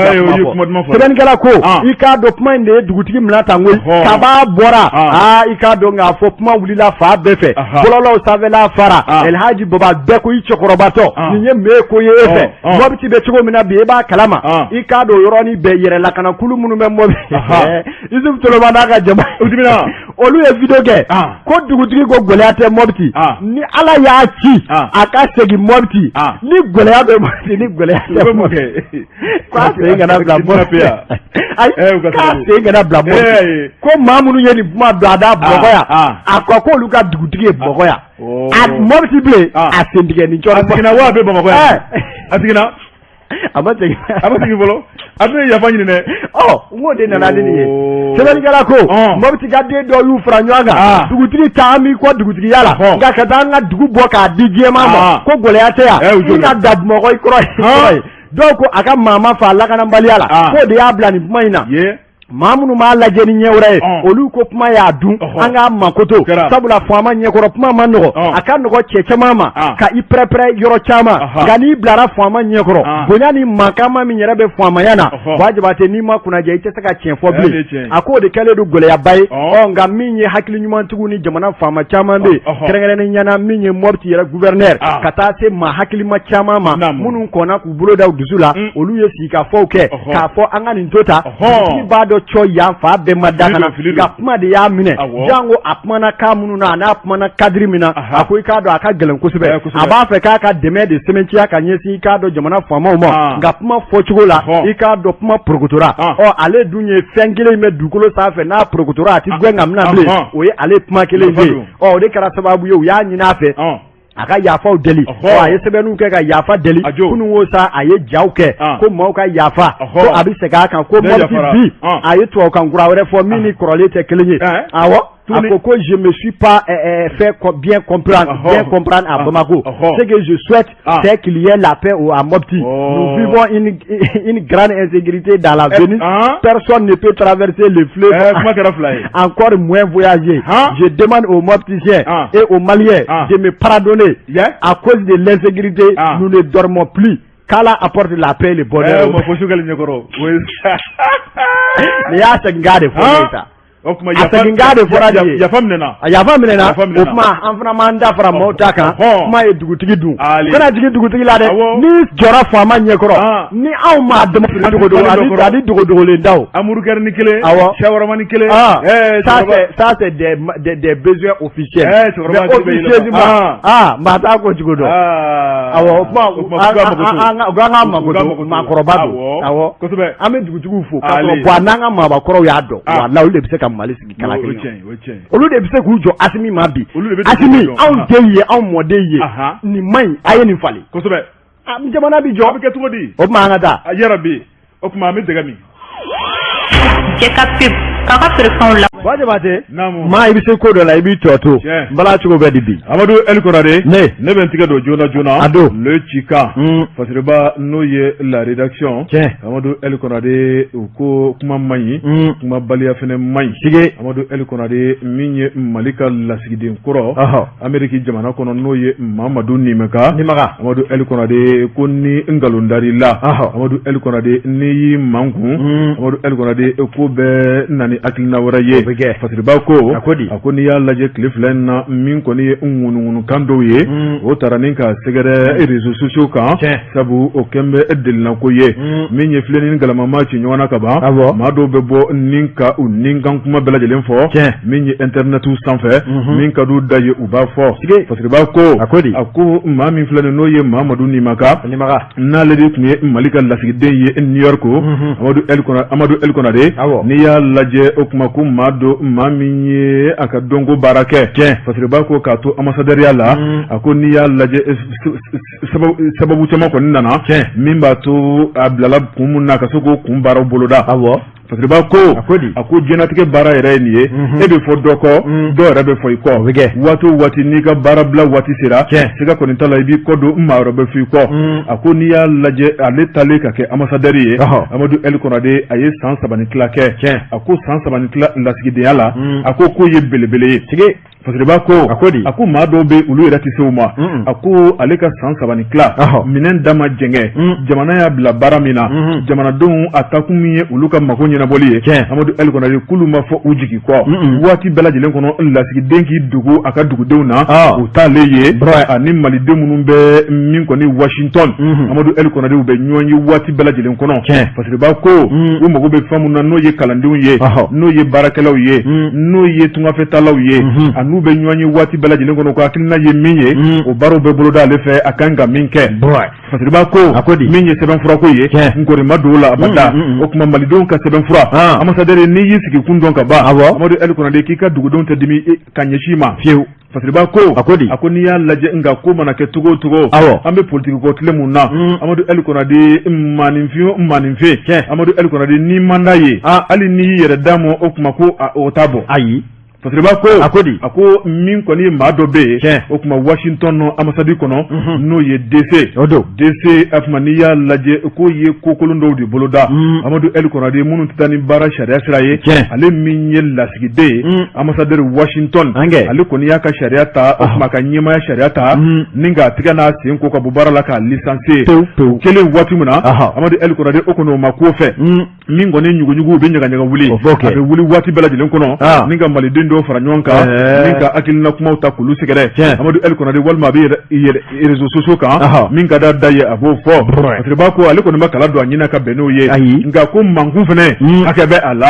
sɛbɛnnikɛla ko i k'a dɔn kuma in de ye dugutigi minɛ tan koyi kab'a bɔra aa i k'a dɔn k'a fɔ kuma wulila fan bɛɛ fɛ bɔlɔlɔw sanfɛla fara Elhaji Baba bɛɛ ko i cɛkɔrɔbatɔ nin ye mun ko ye e fɛ Mɔpiti bɛ cogo min na bi e b'a kalama i k'a dɔn yɔrɔnin bɛɛ yɛrɛ lakanakulu minnu bɛ Mɔpiti Isuf Toloba n'a ka jama olu ye video kɛ ko dugutigi ko gɛlɛya tɛ Mɔpiti ni Ala y'a ci a ka segin Mɔpiti ni gɛlɛya bɛ Mɔpiti ni gɛlɛya tɛ Mɔpiti k'a sen kana bila Mɔpiti ayi k'a sen kana bila Mɔpiti ko maa minnu ye nin kuma don a da Bamakɔ yan a ko k'olu ka dugutigi ye Bamakɔ yan a Mɔpiti bilen a sen tigɛ ni cɔrɔ a seginna wa a bɛ Bamakɔ yan a seginna a ma segin a ma segin fɔlɔ a tɛna yafa ɲini dɛ ɔ n k'o de nana ni nin ye sɛbɛnnikɛla ko Mɔpiti ka den dɔw y'u fara ɲɔgɔn kan dugutigi ta an b'i kɔ dugutigiya la nka ka taa an ka dugu bɔ k'a di diɲɛmaa ma ko gɛlɛya tɛ yan i ka da Bamakɔ i kɔrɔ ye dɔw ko a ka maa ma fa lakanabaliya la k'o de y'a bila nin kuma in na maa minnu b'a lajɛ ni ɲɛ wɛrɛ ye olu ko kuma y'a dun an k'a makoto sabula faama ɲɛkɔrɔ kuma man nɔgɔ a ka nɔgɔ cɛ caman ma ka i pɛrɛpɛrɛ yɔrɔ caman nka n'i bilara faama ɲɛkɔrɔ bonya ni makama min yɛrɛ bɛ faamaya na Buwa Jabate n'i ma kunnajɛ i tɛ se ka tiɲɛ fɔ bilen a k'o de kɛlen don gɛlɛyaba ye ɔ nka min ye hakili ɲumantigiw ni jamana faama caman bɛ yen kɛrɛnkɛrɛnnenya na min ye Mɔpiti yɛrɛ gouverneur ka taa se maa hakilima caman ma minnu kɔnna k'u bolo da u dusu la olu ye sigikafɔw kɛ k'a fɔ an ka nin to ta dugutigi b'a dɔn cɔ yan fan bɛɛ ma dakana nka kuma de y'a minɛ janko a kumana kan minnu na a n'a kumana cadre min na a ko i k'a dɔn a ka gɛlɛn kosɛbɛ a b'a fɛ k'a ka dɛmɛ de sɛmɛntiya ka ɲɛsin i k'a dɔn jamana faamaw ma nka kuma fɔcogo la i k'a dɔn kuma porokotora ɔ ale dun ye fɛn kelen in bɛ dugukolo sanfɛ n'a porokotora a tɛ gɛn ka minɛ bilen o ye ale kuma kelen ye ɔ o de kɛra sababu ye u y'a ɲini a fɛ a ka yafaw deli a ye sɛbɛnniw kɛ ka yafa deli kunun ko sa a ye jaw kɛ ko maaw ka yafa ko a bɛ segin a kan ko Mɔpiti bi a ye tubabukan kura wɛrɛ fɔ min ni kɔrɔlen tɛ kelen ye awɔ a ko ko je me suis pas fait bien comprendre à Bamako ce que je souhaite c'est qu'il y ait la paix à Mopti nous vivons une grande insécurité dans la Venise personne ne peut traverser le fleuve encore moins voyager je demande aux Mopticiens et aux Maliens de me pardonner à cause de l'insécurité nous ne dormons plus qu'Allah apporte la paix et le bonheur nin y'a seginkan de fɔ ne ye sa O tuma a seginkan de fɔra nin ye yafa minɛna a yafa minɛna o tuma an fana m'an da fara maaw ta kan kuma ye dugutigi dun kana jigin dugutigi la dɛ n'i jɔra faama ɲɛkɔrɔ ni anw m'a dɔn dogodogo ani dogodogolen daw hamburger ni kelen awɔ shawarma ni kelen ça c'est des besoins officiels mais officieusement ah maa t'a ko cogo dɔn awɔ o tuma an ka makoto maakɔrɔba don awɔ kosɛbɛ an bɛ dugutigiw fo k'a sɔrɔ bon n'an ka maabakɔrɔw y'a dɔn walahi olu de bɛ se ka Mali sigi kala kelen kan olu de bɛ se k'u jɔ Asimi ma bi Asimi anw den ye anw mɔden ye nin man ɲi a ye nin falen kosɛbɛ jamana bɛ jɔ a bɛ kɛ cogo di o tuma an ka taa yarabi o tuma an bɛ dɛgɛ min Cɛ ka pub k'a ka feerefɛnw la Buwa Jabate maa i bɛ se ko dɔ la i b'i tɔ to n bala cogo bɛ di bi Amadu El Konare ne bɛ n tigɛ don joona joona a don le cikan Fasiriba n'o ye la rédaction tiɲɛ Amadu El Konare u ko kuma man ɲi kumabaliya fana man ɲi sige Amadu El Konare min ye Mali ka lasigiden kɔrɔ Ameriki jamana kɔnɔ n'o ye Mamadu Nimaga Amadu El Konare ko ni nkalon dar'i la Amadu El Konare n'i y'i mankun Amadu El Konare ko bɛ na ni hakilina wɛrɛ ye Fasiriba ko a ko n'i y'a lajɛ tile fila in na min kɔni ye ŋunuŋunukan dɔw ye o taara ni ka sɛgɛrɛ réseaux sociaux kan sabu o kɛlen bɛ delinako ye min ye filen ni galama ma ci ɲɔgɔn na ka ban maa dɔw bɛ bɔ ni ka u ni kan kuma bɛɛ lajɛlen fɔ min ye internet sanfɛ min ka d'u da ye u b'a fɔ Fasiriba ko a ko maa min filɛ nin n'o ye Mamadu Nimaga n'ale de tun ye Mali ka lasigiden ye New York Amadu El Konare n'i y'a lajɛ o kuma ko maa dɔ don maa min ye a ka dɔnko baara kɛ Fasiriba ko k'a to ambassadeur la a ko n'i y'a lajɛ sababu caman kɔni nana min b'a to a bilala kun min na ka se k'o kun baaraw boloda. Fasiriba ko a ko diɲɛnatigɛ baara yɛrɛ ye nin ye, e bɛ fɔ dɔ kɔ, dɔ yɛrɛ bɛ fɔ i kɔ. Waati o waati n'i ka baara bila waati sera, siga kɔni t'a la, i b'i kɔ don, maa wɛrɛ bɛ fɔ i kɔ. A ko n'i y'a lajɛ, ale taalen ka kɛ ambassadeur ye, Amadu El Konate, a ye san 3 ni tila kɛ. A ko san 3 ni tila lasigidenya la, a ko k'o ye belebele ye. Fasiriba ko a ko di? A ko maa dɔw bɛ, olu yɛrɛ tɛ se o ma. A ko ale ka san 3 ni tila, minɛn da ma jɛngɛ, jamana y'a bila baara min na, jamanadenw a taakun min ye olu ka mako ɲɛnabɔli ye, Amadu El Konate, k'olu ma fɔ u jigi kɔ. Waati bɛɛ lajɛlen kɔnɔ, lasigiden k'i dogo a ka dugudenw na, o t'ale ye. Ani maliden minnu bɛ min kɔni Washington, Amadu El Konate, u bɛ ɲɔgɔn ye waati bɛɛ lajɛlen kɔnɔ. Fasiriba ko u mago bɛ fɛn min na, n'o ye kalandenw ye, n'o ye baarakɛlaw ye, n'o ye tungafɛtaalaw ye, a n'u bɛ ɲɔgɔn ye waati bɛɛ lajɛlen kɔnɔ, ko hakilina ye min ye, o baaraw bɛ boloda ale fɛ, a kan ka min kɛ. Fasiriba ko min ye sɛbɛnfurako ye, n kɔni ma don o la abada. O tuma malidenw ka sɛbɛnfura, ambassadeur, n'i y'i sigi kun dɔn ka ban, Amadu El Konate, k'i ka dugudenw tɛ dimi ka ɲɛsin i ma fiyewu. Fasiriba ko a ko di? A ko n'i y'a lajɛ, nka ko mana kɛ cogo o cogo, an bɛ politiki ko tile mun na, Amadu El Konate, maaninfin o maaninfin, Amadu El Konate, n'i man d'a ye, hali n'i y'i yɛrɛ d'a ma, o tuma ko o t'a bɔ. Ayi. Fasiriba ko a ko di? A ko min kɔni ye maa dɔ bɛ yen, o tuma Washington ambassade kɔnɔ, n'o ye DC, o don DC, a tuma n'i y'a lajɛ, k'o ye ko kolon dɔw de boloda, Amadu El Konate, minnu tɛ taa ni baara sariya sira ye. Ale min ye lasigiden ye, ambassadeur Washington, ale kɔni y'a ka sariya ta, o tuma ka ɲɛmaaya sariya ta, ni k'a tigɛ n'a sen ko ka bɔ baara la, k'a licencier kelen waati min na, Amadu El Konate, o kɔni o ma k'o fɛ. Min kɔni ɲuguɲugu bɛ ɲagaɲaga wuli, a bɛ wuli waati bɛɛ lajɛlen kɔnɔ, ni ka maliden dɔw fara ɲɔgɔn kan, ni ka hakilina kumaw ta k'olu sɛgɛrɛ, Amadu El Konate, walima a bɛ réseaux sociaux kan, min ka d'a da ye, a b'o fɔ. Fasiriba ko ale kɔni ma kala don a ɲin na ka bɛn n'o ye. Ayi. Nka ko mankun fana hakɛ bɛ a la.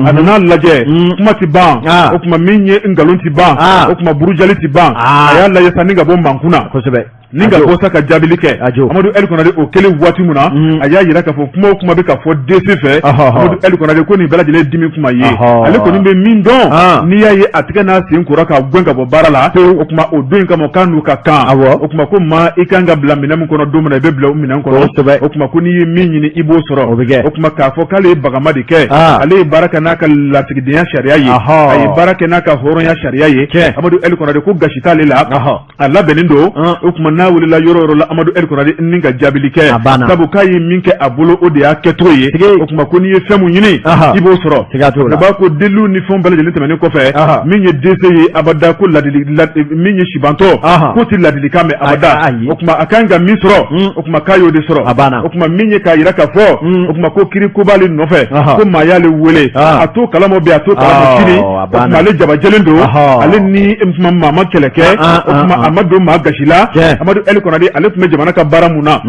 A nana lajɛ, kuma tɛ ban, o tuma min ye nkalon tɛ ban, o tuma burujali tɛ ban. A y'a lajɛ sa ni ka bɔ mankun na. Kosɛbɛ. Ni ka bɔ sa ka jaabili kɛ, Amadu El Konate, o kɛlen waati min na, a y'a jira k'a fɔ kuma o kuma bɛ ka fɔ DC fɛ, Amadu El Konate, ko nin bɛɛ lajɛlen dimi kuma ye. Ale kɔni bɛ min dɔn, n'i y'a ye a tigɛ n'a sen kora k'a gɛn ka bɔ baara la, o tuma o don in kama, k'a n'u ka kan. O tuma ko maa i kan ka bila minɛn min kɔnɔ don min na, i bɛ bila o minɛn kɔnɔ. O tuma ko n'i ye min ɲini, i b'o sɔrɔ. O tuma k'a fɔ k'ale ye bagama de kɛ, ale ye baara kɛ n'a ka lasigidenya sariya ye, a ye baara kɛ n'a ka hɔrɔnya sariya ye, Amadu El Konate, ko gasi t'ale la. A labɛnnen don. O tuma n'a wulila yɔrɔ yɔrɔ la, Amadu El Konate, ni ka jaabili kɛ, sabu k'a ye min kɛ a bolo, o de y'a kɛcogo ye. O tuma ko n'i ye fɛn mun ɲini, i b'o sɔrɔ. B'a ko deliw ni fɛn bɛɛ lajɛlen tɛmɛnen kɔfɛ, min ye DC ye, abada ko ladili min ye sibantɔ, k'o tɛ ladilikan mɛn abada. O tuma a kan ka min sɔrɔ, o tuma k'a y'o de sɔrɔ. O tuma min ye k'a jira k'a fɔ, o tuma ko kiri ko b'ale nɔfɛ, ko maa y'ale wele, a t'o kalama bi, a t'o kalama sini. O tuma ale jabajɛlen don, ale ni tuma maa ma kɛlɛ kɛ, o tuma a ma don maa gasi la. Amadu El Konate, ale tun bɛ jamana ka baara mun na,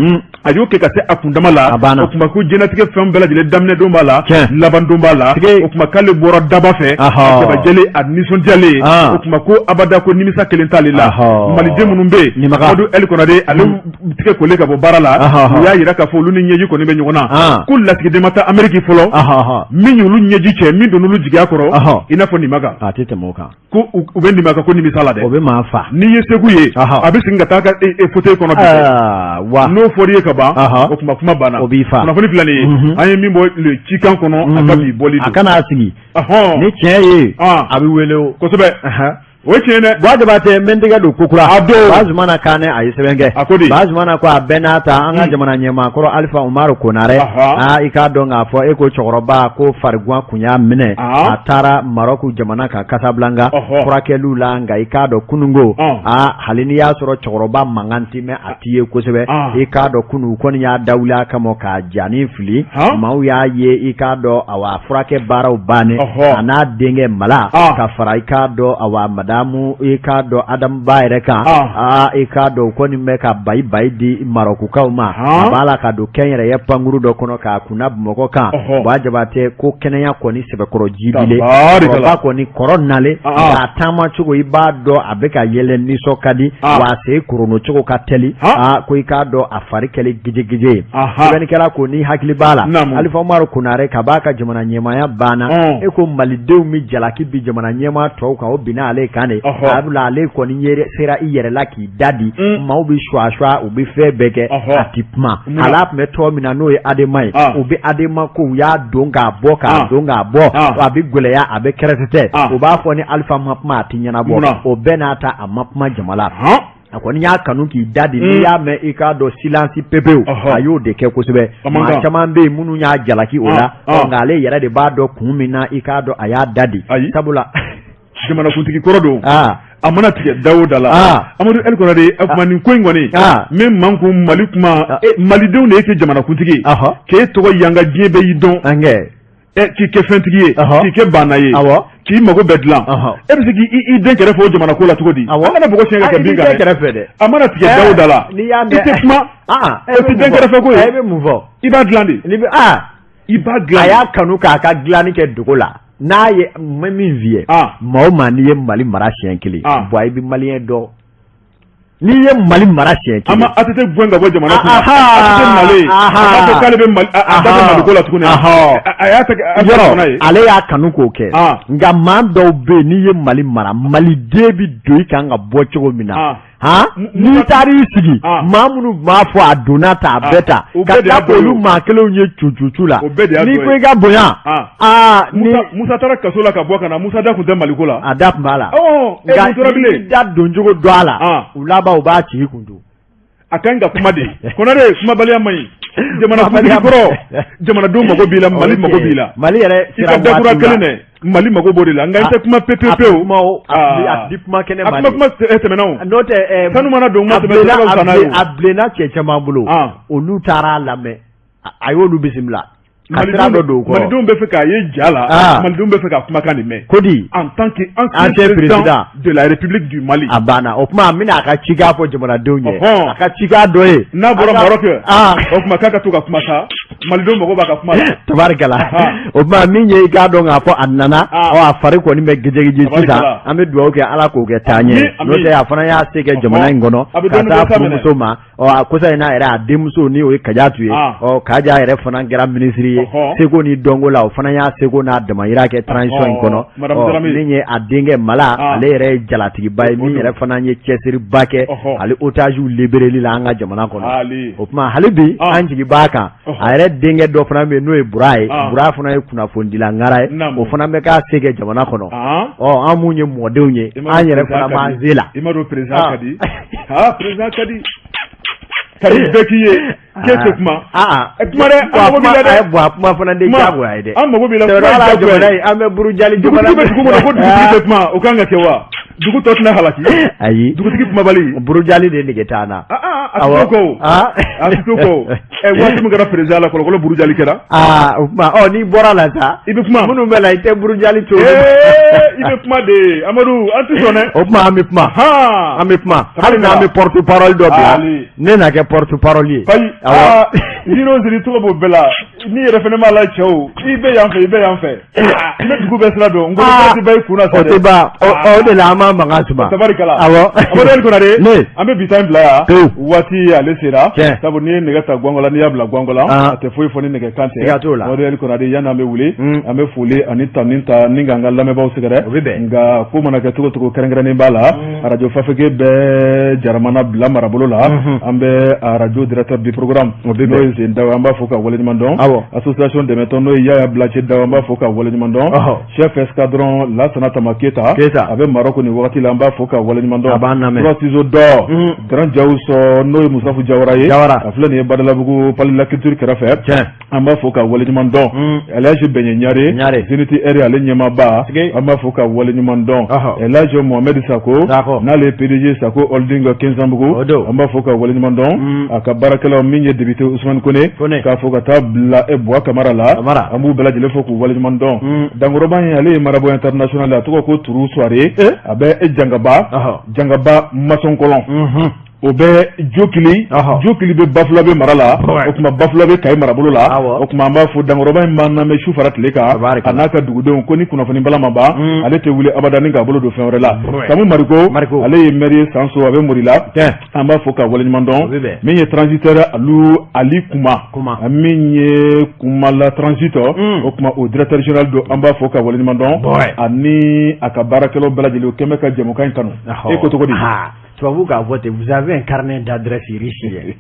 a y'o kɛ ka se a kundama la. O tuma ko diɲɛlatigɛ fɛn bɛɛ lajɛlen daminɛ don b'a la, laban don b'a la. O tuma k'ale bɔra daba fɛ, a jabajɛlen, a nisɔndiyalen. O tuma ko abada ko nimisa kelen t'ale la. Maliden minnu bɛ yen, Amadu El Konate, ale tigɛ kolen ka bɔ baara la, u y'a jira k'a fɔ olu ni ɲɛji kɔni bɛ ɲɔgɔn na, ko lasigiden ma taa Ameriki fɔlɔ min y'olu ɲɛji cɛ, min donn'olu jigiya kɔrɔ i n'a fɔ nin makan. A tɛ tɛmɛ o kan. Ko u bɛ nin makan ko nimisa la dɛ. O bɛ maa fa. N'i ye Segu ye, a bɛ segin ka taa ka fauteuil kɔnɔ bi dɛ. Wa n'o fɔr'i ye ka ban, o tuma kuma banna. O b'i fa. Kunnafoni filɛ nin ye, an ye min bɔ le Cikan kɔnɔ, a ka bi bɔli don. A kana sigi. Ni tiɲɛ ye, a bɛ wele o. Kosɛbɛ. O ye tiɲɛ dɛ. Buwa Jabatɛ, n bɛ n tɛgɛ don kokura. A don. Bazumana Kanɛ, a ye sɛbɛn kɛ. A ko di? Bazumana ko a bɛɛ n'a ta, an ka jamana ɲɛmaa kɔrɔ Alifa Umaru Konarɛ. Aa, i k'a dɔn k'a fɔ e ko cɛkɔrɔba ko fariguan kun y'a minɛ. A taara Marɔku jamana kan Kasabilanka furakɛliw la, nka i k'a dɔn kununko, aa, hali n'i y'a sɔrɔ cɛkɔrɔba mankan tɛ mɛn a tɛ ye kosɛbɛ, i k'a dɔn kunun u kɔni y'a dawuli a kama k'a janin fili, maaw y'a ye, i k'a dɔn awa furakɛ baaraw bannen, a n'a denkɛ Mala ka fara i k'a dɔn awa mada Adamu, i k'a dɔn Adamu ba yɛrɛ kan, aa, i k'a dɔn u kɔni bɛ ka bayi bayi di Marɔkukaw ma. A b'a la ka don kɛnyɛrɛye pankuru dɔ kɔnɔ k'a kunna Bamakɔ kan. Buwa Jabatɛ ko kɛnɛya kɔni sɛbɛkɔrɔ jidilen, kɔrɔba kɔni kɔrɔ nalen, a taama cogo i b'a dɔn a bɛ ka yɛlɛ, nisɔn ka di wa, a sen korono cogo ka teli. Aa, ko i k'a dɔn a fari kɛlen gejegeje ye. Sɛbɛnnikɛla ko n'i hakili b'a la, Alifa Umaru Konare ka b'a ka jamana ɲɛmaaya banna, e ko Malidenw bɛ jalaki bin jamana ɲɛmaa tɔw kan, o binna ale kan de. A bila ale kɔni sera i yɛrɛ la k'i da di, maaw bɛ suwa u bɛ fɛn bɛɛ kɛ, a tɛ kuma. Hali a tun bɛ tɔn min na n'o ye Adema ye, u bɛ Adema ko u y'a don k'a bɔ, k'a don k'a bɔ, a bɛ gɛlɛya, a bɛ kɛrɛtɛtɛ, u b'a fɔ ni Alifa ma kuma a tɛ ɲɛnabɔ. O bɛɛ n'a ta, a ma kuma jama la. A kɔni y'a kanu k'i da di. N'i y'a mɛn, i k'a dɔn silence pepewu, a y'o de kɛ kosɛbɛ. Maa caman bɛ yen minnu y'a jalaki o la, nka ale yɛrɛ de b'a dɔn kun min na i k'a dɔn a y'a da di, sabula jamanakuntigi kɔrɔ don. A mana tigɛ da o da la, Amadu El Konare, a tuma nin ko in kɔni min man kun Mali kuma, malidenw de y'e kɛ jamanakuntigi ye, k'e tɔgɔ yanga, diɲɛ bɛɛ y'i dɔn, k'i kɛ fɛntigi ye, k'i kɛ baana ye, k'i mago bɛɛ dilan, e bɛ se k'i den kɛrɛfɛ o jamana ko la cogo di? An kana bɔgɔ siɲɛ ka kɛ bin kan kɛrɛfɛ dɛ. A mana tigɛ da o da la, i tɛ kuma, o tɛ den kɛrɛfɛ ko ye. E bɛ mun fɔ? I b'a dilan de. I b'a dilan. A y'a kanu k'a ka dilanni kɛ dogo la. N'a ye n bɛ min f'i ye, maa o maa n'i ye Mali mara siɲɛ kelen, bon, i bɛ maliyɛn dɔn. N'i ye Mali mara siɲɛ kelen, an ma ATT gɛn ka bɔ jamana kunna, ATT nalen a b'a fɔ k'ale bɛ Mali, a da bɛ Maliko la tuguni, a y'a ta yɔrɔ ale y'a kanu k'o kɛ. Nka maa dɔw bɛ yen, n'i ye Mali mara, maliden bɛ don i kan ka bɔ cogo min na, han, n'i taara i sigi, maa minnu b'a fɔ a donna ta, a bɛɛ ta ka tila k'olu maa kelenw ye cucucu la, n'i ko i ka bonya, aa, ni Musa taara kaso la ka bɔ ka na, Musa da tun tɛ Maliko la. A da tun b'a la, nka n'i da doncogo dɔn a la, u laban u b'a ci kun don. A ka ɲi ka kuma de, Konare, kumabaliya man ɲi. Jamanakuntigi kɔrɔ, jamanadenw mago b'i la, Mali mago b'i la. Mali yɛrɛ i ka dakura kelen dɛ, Mali mago b'o de la, nka i tɛ kuma pe pe pewu. A di kuma kɛnɛ ma, a kuma tɛmɛna o. N'o tɛ sanu mana don kuma tɛmɛna, a bilenna cɛ caman bolo, olu taara a lamɛn, a y'olu bisimila. Ka sira dɔ don u kɔrɔ. Malidenw bɛ fɛ k'a ye ja la, malidenw bɛ fɛ ka kumakan nin mɛn. Ko di? En tant que ancien président de la République du Mali. A banna. O tuma a bɛna a ka cikan fɔ jamanadenw ye. A ka cikan dɔ ye. N'a bɔra Maroc, o tuma k'a ka to ka kuma sa. Malidenw mago b'a ka kuma la. Tabarikala. O tuma min ye i k'a dɔn k'a fɔ a nana, ɔ, a fari kɔni bɛ gejegeje sisan. An bɛ dugawu kɛ Ala k'o kɛ taa ɲɛ. N'o tɛ a fana y'a se kɛ jamana in kɔnɔ. Ka taa furumuso ma. Ɔ, a kosa in n'a yɛrɛ a denmuso ni o ye Kajatu ye, ɔ, Kaja yɛrɛ fana kɛra minisiri ye seko ni dɔnko la. O fana y'a seko n'a damayira kɛ transition in kɔnɔ. Ɔ, min ye a denkɛ Mala, ale yɛrɛ ye jalatigiba ye min yɛrɛ fana ye cɛsiriba kɛ ale otages libéreli la an ka jamana kɔnɔ. O tuma hali bi an jigi b'a kan. A yɛrɛ denkɛ dɔ fana bɛ yen n'o ye Bura ye. Bura fana ye kunnafonidila ŋara ye, o fana bɛ k'a se kɛ jamana kɔnɔ. Ɔ, an mun ye mɔdenw ye, an yɛrɛ fana b'an se la. I m'a dɔn président ka di, aa, président ka di ka di bɛɛ k'i ye k'e tɛ kuma. Kuma dɛ, an mago b'i la dɛ. Bon, a kuma fana de diyagoya ye dɛ. An mago b'i la, kuma ye diyagoya ye. An bɛ burujali jamana. Dugutigi bɛ dugu kɔnɔ ko dugutigi tɛ kuma, o kan ka kɛ wa? Dugu tɔ tɛna halaki. Ayi. Dugutigi kumabali. Burujali de nege t'an na. A tɛ to kɔ o. A tɛ to kɔ o. Ɛ, waati min kɛra président la, kɔlɔkɔlɔ burujali kɛra. Aa, o tuma, ɔ, n'i bɔra la sa. I bɛ kuma. Minnu bɛ la, i tɛ burujali to. Ee, i bɛ kuma de, Amadu, an tɛ sɔn dɛ. O tuma an bɛ kuma. An bɛ kuma. Hali n'an bɛ porte parole dɔ bila. Ne na kɛ porte parole ye. Ayi, aa, Ziro ziri tɔgɔ b'o bɛɛ la. N'i yɛrɛ fana m'a la cɛw, i bɛ yan fɛ, i bɛ yan fɛ. I bɛ dugu bɛɛ sira dɔn. N ko tɛ ban i kun na sa dɛ. O tɛ ban. O de la an b'an mankan suma. Tabarikala. Awɔ. Amadu El Konare. Ne. An bɛ bi ta in bila yan. Pewu. Waati ale sera. Tiɲɛ. Sabu n'i ye nɛgɛ ta gɔngɔn la, n'i y'a bila gɔngɔn la. A tɛ foyi fɔ ni nɛgɛ kan tɛ. Siga t'o la. Amadu El Konare, yanni an bɛ wuli. An bɛ foli ani tanuni ta ni k'an ka lamɛnbaaw sɛgɛrɛ. O bɛ bɛn. Nka ko mana kɛ cogo cogo, kɛrɛnkɛrɛnnen b'a la. Arajo Fafeke bɛ Jaramana bila marabolo la. An bɛ arajo directeur du programme. O bɛ bɛn. N'o ye Zen Daw ye, an b'a fo ka waleɲuman dɔn. Awɔ. Association dɛmɛtɔn n'o ye Yaya Bilace Daw, an b'a fo ka waleɲuman dɔn. Chef escadron Lasana Tama Keyita. Keyita. A bɛ Maroc nin wagati la, an b'a fo ka waleɲuman dɔn. A b'an lamɛn. Trois ciseaux d'or. Grand Jawusɔ n'o ye Musafu Jawara ye. Jawara. A filɛ nin ye Badalabugu Palais de la culture kɛrɛfɛ. Tiɲɛ. An b'a fo ka waleɲuman dɔn. Elhaji Bɛɲɛ Ɲare. Ɲare. Zenith Air ale ɲɛmaaba. An b'a fo ka waleɲuman dɔn. Elhaji Mohamed Sako. Sako. N'ale ye PDG Sako Holding Kensanbugu. O don. An b'a fo ka waleɲuman dɔn. A ka baarakɛlaw min ye député Ousmane Kone k'a fɔ ka taa bila Buwa Kamara la an b'u bɛɛ lajɛlen fo k'u waleɲuman dɔn dankɔrɔba in ale ye marabu international a tɔgɔ ko Turu Suware a bɛ Jangaba Jangaba Masɔnkɔlɔn o bɛ Jokili Jokili bɛ Bafulabe mara la o tuma Bafulabe Kayi marabolo la o tuma an b'a fɔ dankɔrɔba in b'an lamɛn su fara tile kan a n'a ka dugudenw ko ni kunnafoni bala ma ban ale tɛ wuli abada ni k'a bolo don fɛn wɛrɛ la Samu Mariko ale ye maire ye Sanso a bɛ Morila an b'a fɔ ka waleɲuman dɔn min ye transitaire alu Ali Kuma min ye Kumala transit o tuma o directeur général don an b'a fɔ ka waleɲuman dɔn ani a ka baarakɛlaw bɛɛ lajɛlen o kɛlen bɛ ka jɛmukan in kanu e ko cogo di? Tubabu k'a fɔ ten vous avez un carnet d'adresse riche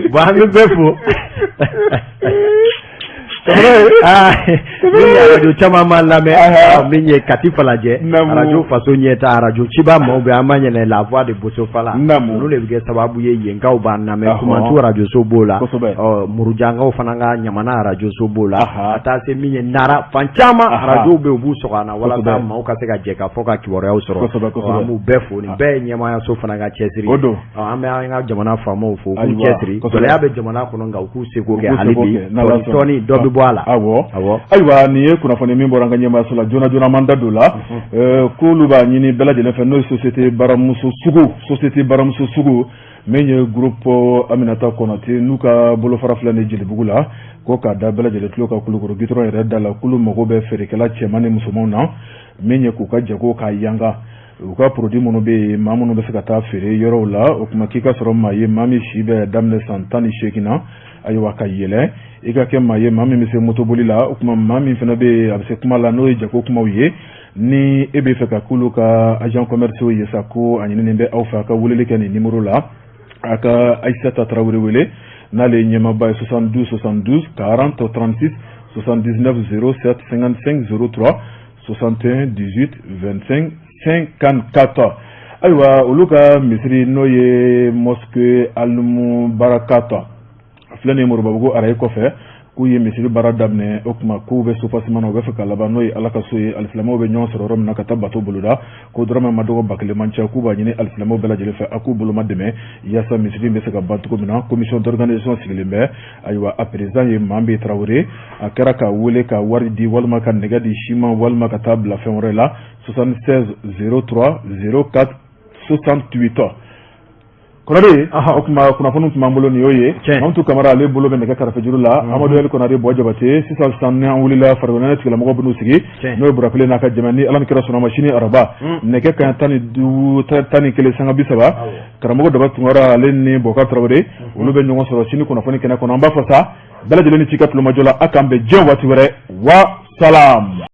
bon an bɛ bɛɛ fo min ye arajo caman b'an lamɛn min ye Kati Falajɛ arajo Faso ɲɛta arajo Ciba maaw bɛ an ma ɲinɛ La Voix de Bosofala olu de bɛ kɛ sababu ye yenkaw b'an lamɛn Kumantu arajoso b'o la Murujankaw fana ka Ɲamana arajoso b'o la ka taa se min ye Nara fan caman arajow bɛ yen u b'u sɔgɔ an na walasa maaw ka se ka jɛ ka fɔ ka kibaruyaw sɔrɔ an b'u bɛɛ fo nin bɛɛ ye ɲɛmaayaso fana ka cɛsiri o don an bɛ an ka jamana faamaw fo k'u cɛsiri gɛlɛya bɛ jamana kɔnɔ nka u k'u seko kɛ hali bi tɔni dɔ bɛ bɔ a la awɔ ayiwa nin ye kunnafoni min bɔra an ka ɲɛmaayaso la joona joona an da don la k'olu b'a ɲini bɛɛ lajɛlen fɛ n'o ye société baramuso sugu société baramuso sugu min ye groupe Aminata Konate n'u ka bolofara filɛ nin Jelibugu la ko k'a da bɛɛ lajɛlen tulo kan Kulukɔrɔ gitɔrɔn yɛrɛ da la k'olu mago bɛ feerekɛla cɛman ni musomanw na min ye k'u ka jago k'a yanga u ka produit minnu bɛ yen maa minnu bɛ se ka taa feere yɔrɔw la o tuma k'i ka sɔrɔ maa ye maa min si bɛ daminɛ san 18 na ayiwa ka yɛlɛ i ka kɛ maa ye maa min bɛ se motoboli la o tuma maa min fana bɛ yen a bɛ se kuma la n'o ye jago kumaw ye ni e bɛ fɛ ka k'olu ka agent commerciaux ye sa ko a ɲininen bɛ aw fɛ a ka weleli kɛ nin numéro la a ka Ayisata Tarawele wele n'ale ye ɲɛmaaba ye 72 72 40 36 79 07 55 03 61 18 25 54 ayiwa olu ka misiri n'o ye mosquée Al-Mubarakat filɛ nin ye Moribabugu araye kɔfɛ k'u ye misiri baara daminɛ o tuma k'u bɛ soubassement na u bɛ fɛ ka laban n'o ye Ala ka so ye alisilamɛw bɛ ɲɔgɔn sɔrɔ yɔrɔ min na ka taa bato boloda ko dɔrɔmɛ ma dɔgɔ 1000 man ca k'u b'a ɲini alisilamɛw bɛɛ lajɛlen fɛ a k'u boloma dɛmɛ yaasa misiri in bɛ se ka ban cogo min na commission d'organisation sigilen bɛ ayiwa a président ye Manbi Tarawele a kɛra ka wele ka wari di walima ka nɛgɛ di siman walima ka taa bila fɛn wɛrɛ la 76 03 04 68 Konare o tuma kunnafoni tun b'an bolo nin y'o ye Mamutu Kamara ale bolo bɛ nɛgɛ karafejuru la Amadu Ali Konare Buwa Jabate sisan sisan ni an wulila farikolo tigilamɔgɔw bɛn'u sigi n'o ye Burapele n'a ka jama ni Ala ni kira sɔnna ma sini araba nɛgɛ kanɲɛ 11:30 karamɔgɔ Daba Tunkara ale ni Bɔkari Tarawele olu bɛ ɲɔgɔn sɔrɔ sini kunnafoni kɛnɛ kɔnɔ an b'a fɔ sa bɛɛ lajɛlen ni ci ka tulomajɔ la a k'an bɛn diɲɛ waati wɛrɛ wa salam.